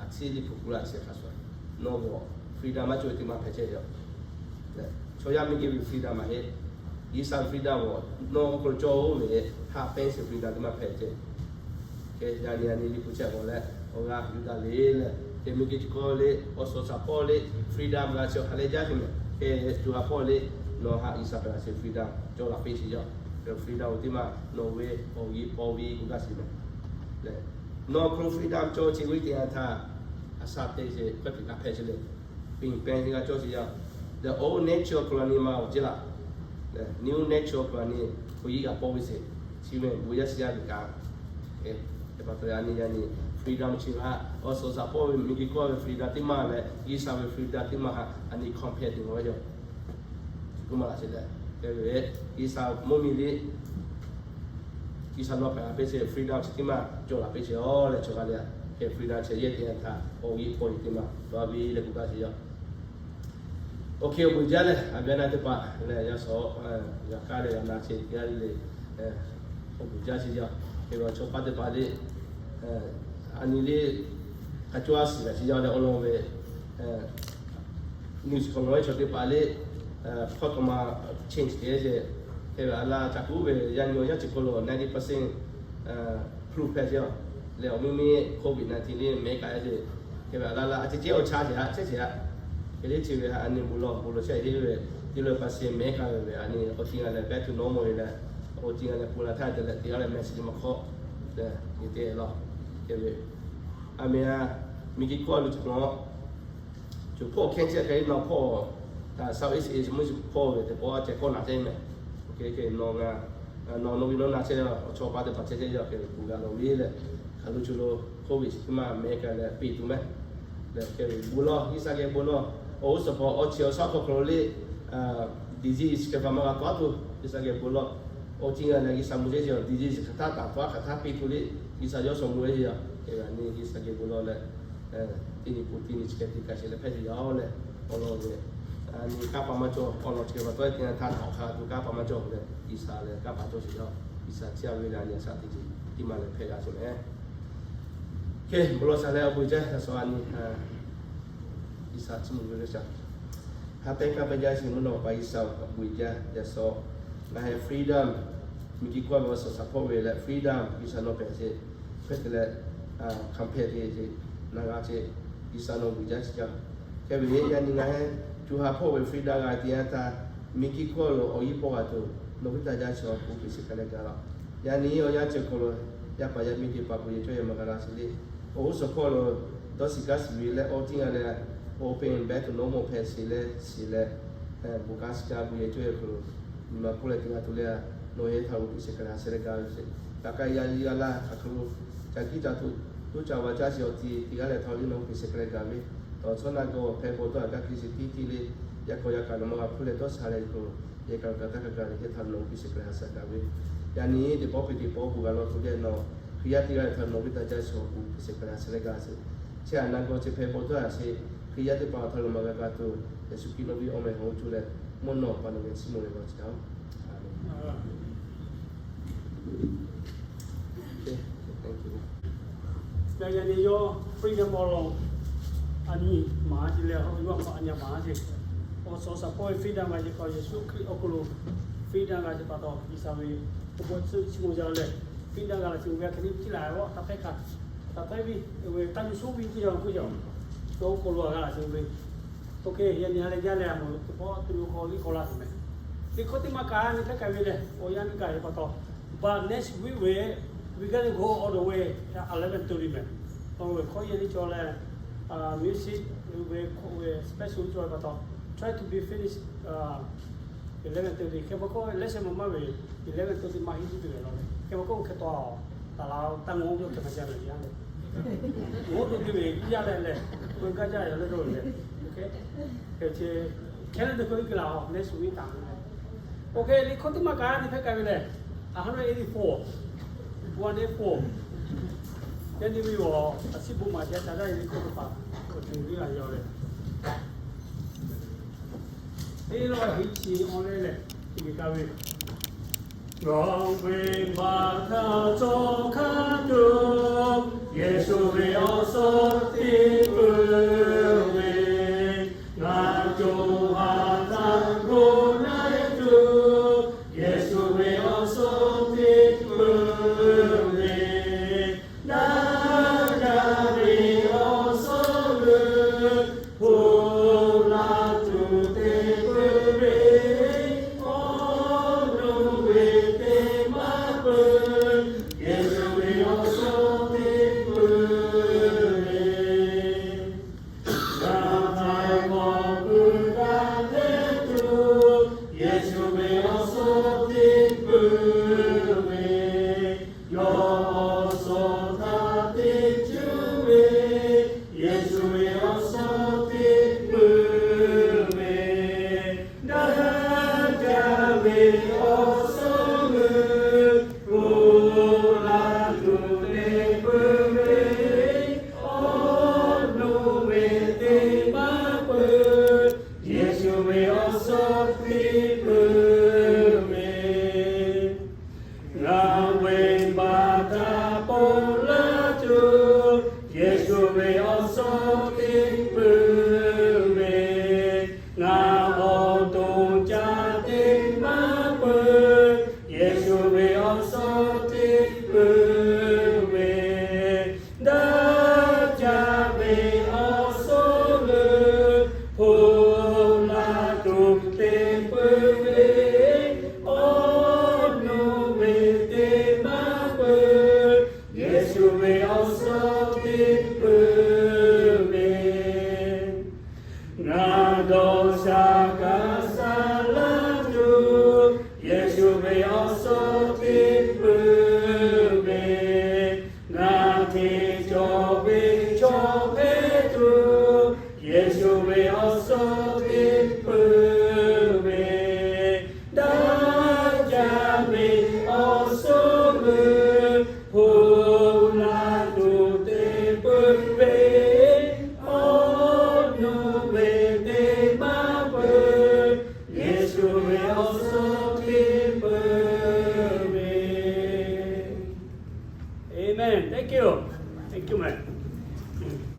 a ciˉ liꞈ hpu k'oˆ laˇ chehˇ hk'a shuˍ, nawˬ ve freedom maˇ cawˬ ve teˇ maˬ hpehꞈ chehˇ ve yoˬ. Chaw yaˇ miˬguiˬ ve freedom maˇ heˆ. G'uiˬsha freedom nawˬ awˬ hk'aw lo cawˬ-oˬ ve, haꞈ pehnˇ ceh freedom teˇ maˬ hpehꞈ chehˇ. Hk'e yaˇ nyi a nyi liꞈ hpu chehˇ k'awꞈ leh, awˬ g'aˇ yuˬ daꞈ le leh, hk'e miˬguiˬ chi hk'aw le, awˬ suhˍ shaˍ hpawˇ le, freedom g'a chi awˬ hk'aˬ leh jaˇ hk'e mehˍ. Hk'e co ha hpawˇ le, nawˬ haꞈ G'uiˬsha hpehꞈ la sheˍ freedom cawˬ laꞈ peˇ sheˍ yaˇ. Hk'e freedom teˇ maˬ nawˬ ve awˬ yiˇ paw ve k'oˆ gaˇ sheˍ mehˍ. Nawˬ hk'aw lo freedom cawˬ chehˇ ve teˇ yanˇ htaˇ, a sha te sheˍ hk'e hpehꞈ chehˇ leh, peˇ peˇ g'a cawˬ sheˍ yaˇ. The old nature hk'aw lo nyi ma awˬ ceˇ laꞈ, new nature hk'aw lo nyi awˬ yiˇ g'a paw ve sheˍ. Chi ve bon yaˇ shiˍ yaˇ ve kaꞈ, a nyi yaˇ nyi freedom chi htaꞈ awˬ suhˍ shaˍ hpawˇ ve miˬguiˬ hkawˇ ve freedom teˇ maˬ leh G'uiˬsha ve freedom teˇ maˬ htaꞈ a nyi compare te maˇ g'a yaˇ. Chi k'oˆ maˇ laꞈ sheˍ leh, hk'e ve G'uiˬsha mvuhˇmiˬ le, G'uiˬsha nawˬ hpehꞈ la peˇ sheˍ freedom chi teˇ maˬ cawˬ laꞈ peˇ sheˍ-oˬ leh, chaw g'aˇ le a hk'e freedom chi yehˬ teˇ yanˇ htaˇ awˬ yiˇ paw ve teˇ maˬ dawˇ ve leh k'oˆ gaˇ sheˍ yaˇ. Ok, awˬ bon jaˇ leh a gaˇ na teˇ hpaˍ leh yaˇ shawˍ, yaꞈ hk'aˇ leh g'a na chi teˇ g'aˇ le, awˬ bon jaˇ sheˍ yaˇ. Hk'e ve chaw paˇ teˇ hpaˍ le, a nyi le, hk'a cawˇ a shiˍ g'a sheˍ yaˇ leh awˬ lawn ve news hk'aw lo chaw teˇ hpaˍ le, hkawˇ taw ma change te sheˍ. Hk'e ve a laˇ ca kuˉ ve yaˇ nyi yaˇ chi hk'aw lo ninety percent proof hpehꞈ sheˍ yaˇ. Leh awˬ miˇ miˇ COVID nineteen le mehˉ k'ai sheˍ. Hk'e ve a laˇ laˇ a ceh ceh awˬ cha sheˍ haꞈ chehˇ sheˍ haꞈ. Hk'e le chi ve haꞈ a nyi bon lawˬ bon lawˬ chehˇ heˆ ve, teˇ lawˬ pa sheˍ mehˉ k'ai ve ve a nyi awˬ ceuˬ g'a leh back to normal ve leh, awˬ ceuˬ g'a leh pon la htaˇ te leh teˇ g'aˇ leh mehˆ shiˍ maˇ hk'awˇ leh, nyi te lawˬ. Hk'e ve a meh a miˬguiˬ hkawˇ lo chi hk'aw lo, co hpawˇ hkehˇ chehˇ hk'e le nawˬ hpawˇ, Southeast Asia mvuhˇ shiˍ hpawˇ ve teˇ pawˆ a ceh kawˆ na chehˇ mehˍ. Hk'e hk'e nawˬ g'a, nawˬ nawˬ ve nawˬ na chehˇ, chaw paˇ teˇ hpaˍ chehˇ chehˇ yaˇ hk'e bon g'a lawˬ ve leh, hk'aˬ lo co lo COVID chi teˇ maˬ mehˉ k'ai leh piˇ tuˬ mehˍ. Leh hk'e ve bon lawˬ, G'uiˬsha geh bon lawˬ. Awˬ g'uˇ suhˍ hpawˇ awˬ chi awˬ shaˉ hk'aw hk'aw lo le, disease hk'e hpaˍ maˇ g'a tawˉ tuˬ G'uiˬsha geh bon lawˬ. Awˬ ceuˬ g'a leh G'uiˬsha mvuhˇ sheˍ chi disease hk'aˬ htaˇ taˍ tawˉ hk'aˬ htaˇ piˇ tuˬ le, G'uiˬsha yawˇ shawˍ mvuh ve yaˇ. Hk'e ve a nyi G'uiˬsha geh bon lawˬ leh, teˇ nyi pon teˇ nyi chi hk'e te kaꞈ sheˍ leh hpehꞈ sheˍ yaˇ leh, awˬ lawn ve a nyi kanˇ paˍ maˇ cawˬ, awˬ lawn chi hk'e pa taw teˇ yanˇ htaˇ htaꞈ awˬ hk'aˇ tuˬ kanˇ paˍ maˇ cawˬ leh, G'uiˬsha leh kanˇ paˍ cawˬ sheˍ yaˇ. G'uiˬsha chi a ve leh a nyi a shaꞈ teˇ ceuˬ teˇ maˬ leh hpehꞈ g'a sheˍ mehˍ. Hk'e bon lawˬ shaˍ leh awˬ bon jaˇ shaˍ a nyi G'uiˬsha chiˇ mvuh ve le shaˍ. Ha tehˉ kaˇ pehˇ jaˇ sheˍ mvuhˇ naw pa G'uiˬsha awˬ bon jaˇ yaˇ shaˍ. Ngaˬ hui freedom, miˬguiˬ hkawˇ ve awˬ suhˍ shaˍ hpawˇ ve leh freedom G'uiˬsha nawˬ hpehꞈ sheˍ. Hk'e te leh compare te sheˍ, na g'a sheˍ, G'uiˬsha nawˬ bon jaˇ chi jaˇ. Hk'e ve yaˇ nyi ngaˬ hui co ha hpawˇ ve freedom g'a teˇ yanˇ htaˇ, miˬguiˬ hkawˇ lo awˬ yiˇ paw g'a tuˬ nawˬ hui taˇ jaˇ chaw k'oˆ piˇ sheˍ hk'a leh gaˬ la. Yaˇ nyi awˬ yanˇ ceuˬ hk'aw lo yaˇ paˍ yaˇ miˇ teˇ hpaˍ bon yehˬ cawˇ yehˬ maˇ g'a la sheˍ le. Awˬ g'uˇ suhˍ hpawˇ lo dawˇ shiˍ kaˇ shiˍ ve leh awˬ ceuˬ g'a leh, open back to normal hpehꞈ sheˍ leh shiˍ leh, bon kanˉ shiˍ kaˇ bon yehˬ cawˇ yehˬ hk'aw lo nyi ma hpawˇ leh te g'a tuˬ le a, nawˬ hui htaꞈ g'oˇ piˇ sheˍ hk'a leh a sheˍ leh gaˬ ve sheˍ. Kaꞈ ka yaˇ liˇ g'a laˇ hk'aˬ hk'aw lo ca kiˇ ca tuˬ, toˇ ca va caˇ sheˍ awˬ ti teˇ g'aˇ leh htaꞈ le nawˬ g'oˇ piˇ sheˍ hk'a leh gaˬ ve, tawˍ chaw na gawˬ hpehꞈ bawˬ tawˇ a kaˇ hk'e sheˍ tiˉ tiˉ le, yaˇ k'aw yaˇ kaꞈ nawˬ maˇ g'a hpuˇ leh dawˇ sha leh k'o, yehˬ kaꞈ kaꞈ taˇ kaꞈ gaˬ leh hk'e htaꞈ nawˬ g'oˇ piˇ sheˍ hk'a leh a sheˍ gaˬ ve. Yaˇ nyi teˇ pawˆ hk'e teˇ pawˆ bon g'a lawˬ tuˬ le nawˬ, Hkriꞈ yaˇ teˇ g'aˇ leh htaꞈ nawˬ ve taˇ jaˇ chaw k'oˆ piˇ sheˍ hk'a leh a sheˍ leh gaˬ sheˍ. Chi a na gawˬ chi hpehꞈ bawˬ tawˇ a sheˍ, Hkriꞈ yaˇ teˇ hpaˍ awˬ htaꞈ lo maˇ g'a kaꞈ tuˬ, Yeˍsuˆ Hkriꞈ nawˬ ve awˬ meh hawˉ lo cuˇ leh, mvuhˇ naw pa nawˬ ve chiˇ mvuh leh g'aw chi taˇ-oˬ. Aˍmenˍ. Yaꞈ nyi yawˇ freedom awˬ lawn a nyi maˍ a ciˉ leh, yawˇ hk'aw a nyi maˍ a ciˉ, awˬ suhˍ shaˍ hpawˇ ve freedom g'a ce k'o, Yeˍsuˆ Hkriꞈ awˬ hk'aw lo freedom g'a ce pa taw, G'uiˬsha ve awˬ bon tcuhˉ chiˇ mvuh jaˇ leh, freedom g'a la ce ve a hk'e nyi piˇ la ve taˇ hpehˇ hk'a, taˇ hpehˇ ve, taˇ nyi shuˉ ve kuˇ jaˇ kuˇ jaˇ, awˬ hk'aw lo g'a la ce ve. Ok, yaꞈ nyi ha leh jaˇ leh a moˍ teˇ pawˆ teˇ lo hk'aw liˇ hk'aw la tuˬ meh. Teˇ hkawˇ teˇ maˇ kaꞈ a nyi hk'e k'ai ve leh, awˬ yanˇ nyiˇ kaꞈ ve pa taw, but next week ve, we're gonna go all the way eleven thirty meh. Awˬ ve hkawˇ yaˇ liˇ cawˬ leh, music ve hkawˇ ve special cawˬ ve pa taw, try to be finished eleven thirty. Hk'e pa k'oˆ leh lesson maˇ maˇ ve eleven thirty maˇ heˆ tuˬ ve la ve. Hk'e pa k'oˆ hk'e taw, taˍ la taˇ ngawˬ ve hk'e pa jaˇ ve yaˇ le. Ngawˬ Teˇ ve yaˇ leh lehˬ, peu gaˇ jaˇ yaˬ leh dawˇ ve lehˬ. Hk'e leh teˇ hkui iˉ kaˬ laˬ-oˬ, next week taˍ ve lehˬ. OK, liꞈ hkawˇ teˇ maˇ kaꞈ teˇ hkawˇ k'ai ve lehˬ, a hundred eighty-four, one eight four. Yaˇ nyi ve awˬ a ciˉ bon maˍ ceh taˍ daˇ ve liꞈ hkawˇ teˇ hpaˍ awˬ ceuˬ ve a yaw leh, teˇ lawˇ hiˆ chi awˬ leh lehˬ, teˇ geh kaˇ ve, Gawˬ ve baˬ htaˇ cawˬ hk'a tuˬ, Yeˍsuˆ ve awˬ suhˉ tiˉ peuˬ ve, ngaˬ co ha htaˇ g'oˇ laiˉ tuˬ, Yeˍsuˆ ve awˬ suhˉ tiˉ peuˬ ve, daꞈ jaˇ ve awˬ suhˉ leuˬ, hpu la tuˬ te peuˬ ve, awˬ nu ve te maˇ peuˬ, Yeˍsuˆ ve awˬ suhˉ tiˉ peuˬ ve. Ngaˬ htaiˍ hk'awꞈ pui g'a leh tuˬ, Yeˍsuˆ ve awˬ suhˉ tiˉ peuˬ ve, yawˇ awˬ suhˉ htaꞈ teˇ cuˇ ve, Yeˍsuˆ ve awˬ suhˉ tiˉ peuˬ ve, daꞈ jaˇ ve awˬ suhˉ leuˬ, hpu la tuˬ te peuˬ ve, awˬ nu ve te maˇ peuˬ, Yeˍsuˆ ve awˬ suhˉ tiˉ peuˬ ve. Ngaˬ ve baˬ htaꞈ ponˬ laˇ tuˬ, Yeˍsuˆ ve awˬ suhˉ tiˉ peuˬ ve, ngaˬ awˬ to ca te maˇ peuˬ, Yeˍsuˆ ve awˬ suhˉ tiˉ peuˬ ve, daꞈ jaˇ ve awˬ suhˉ leuˬ, hpu la tuˬ te peuˬ ve, awˬ nu ve te maˇ peuˬ, Yeˍsuˆ ve awˬ suhˉ tiˉ peuˬ ve. Ngaˬ dawˇ sha kaꞈ sha laˇ tuˬ, Yeˍsuˆ ve awˬ suhˉ tiˉ peuˬ ve, ngaˬ hteˇ cawˬ ve chaw hpehꞈ tuˬ, Yeˍsuˆ ve awˬ suhˉ tiˉ peuˬ ve, daꞈ jaˇ ve awˬ suhˉ leuˬ, hpu la tuˬ te peuˬ ve, awˬ nu ve te maˇ peuˬ, Yeˍsuˆ ve awˬ suhˉ tiˉ peuˬ ve. Amen. Thank you.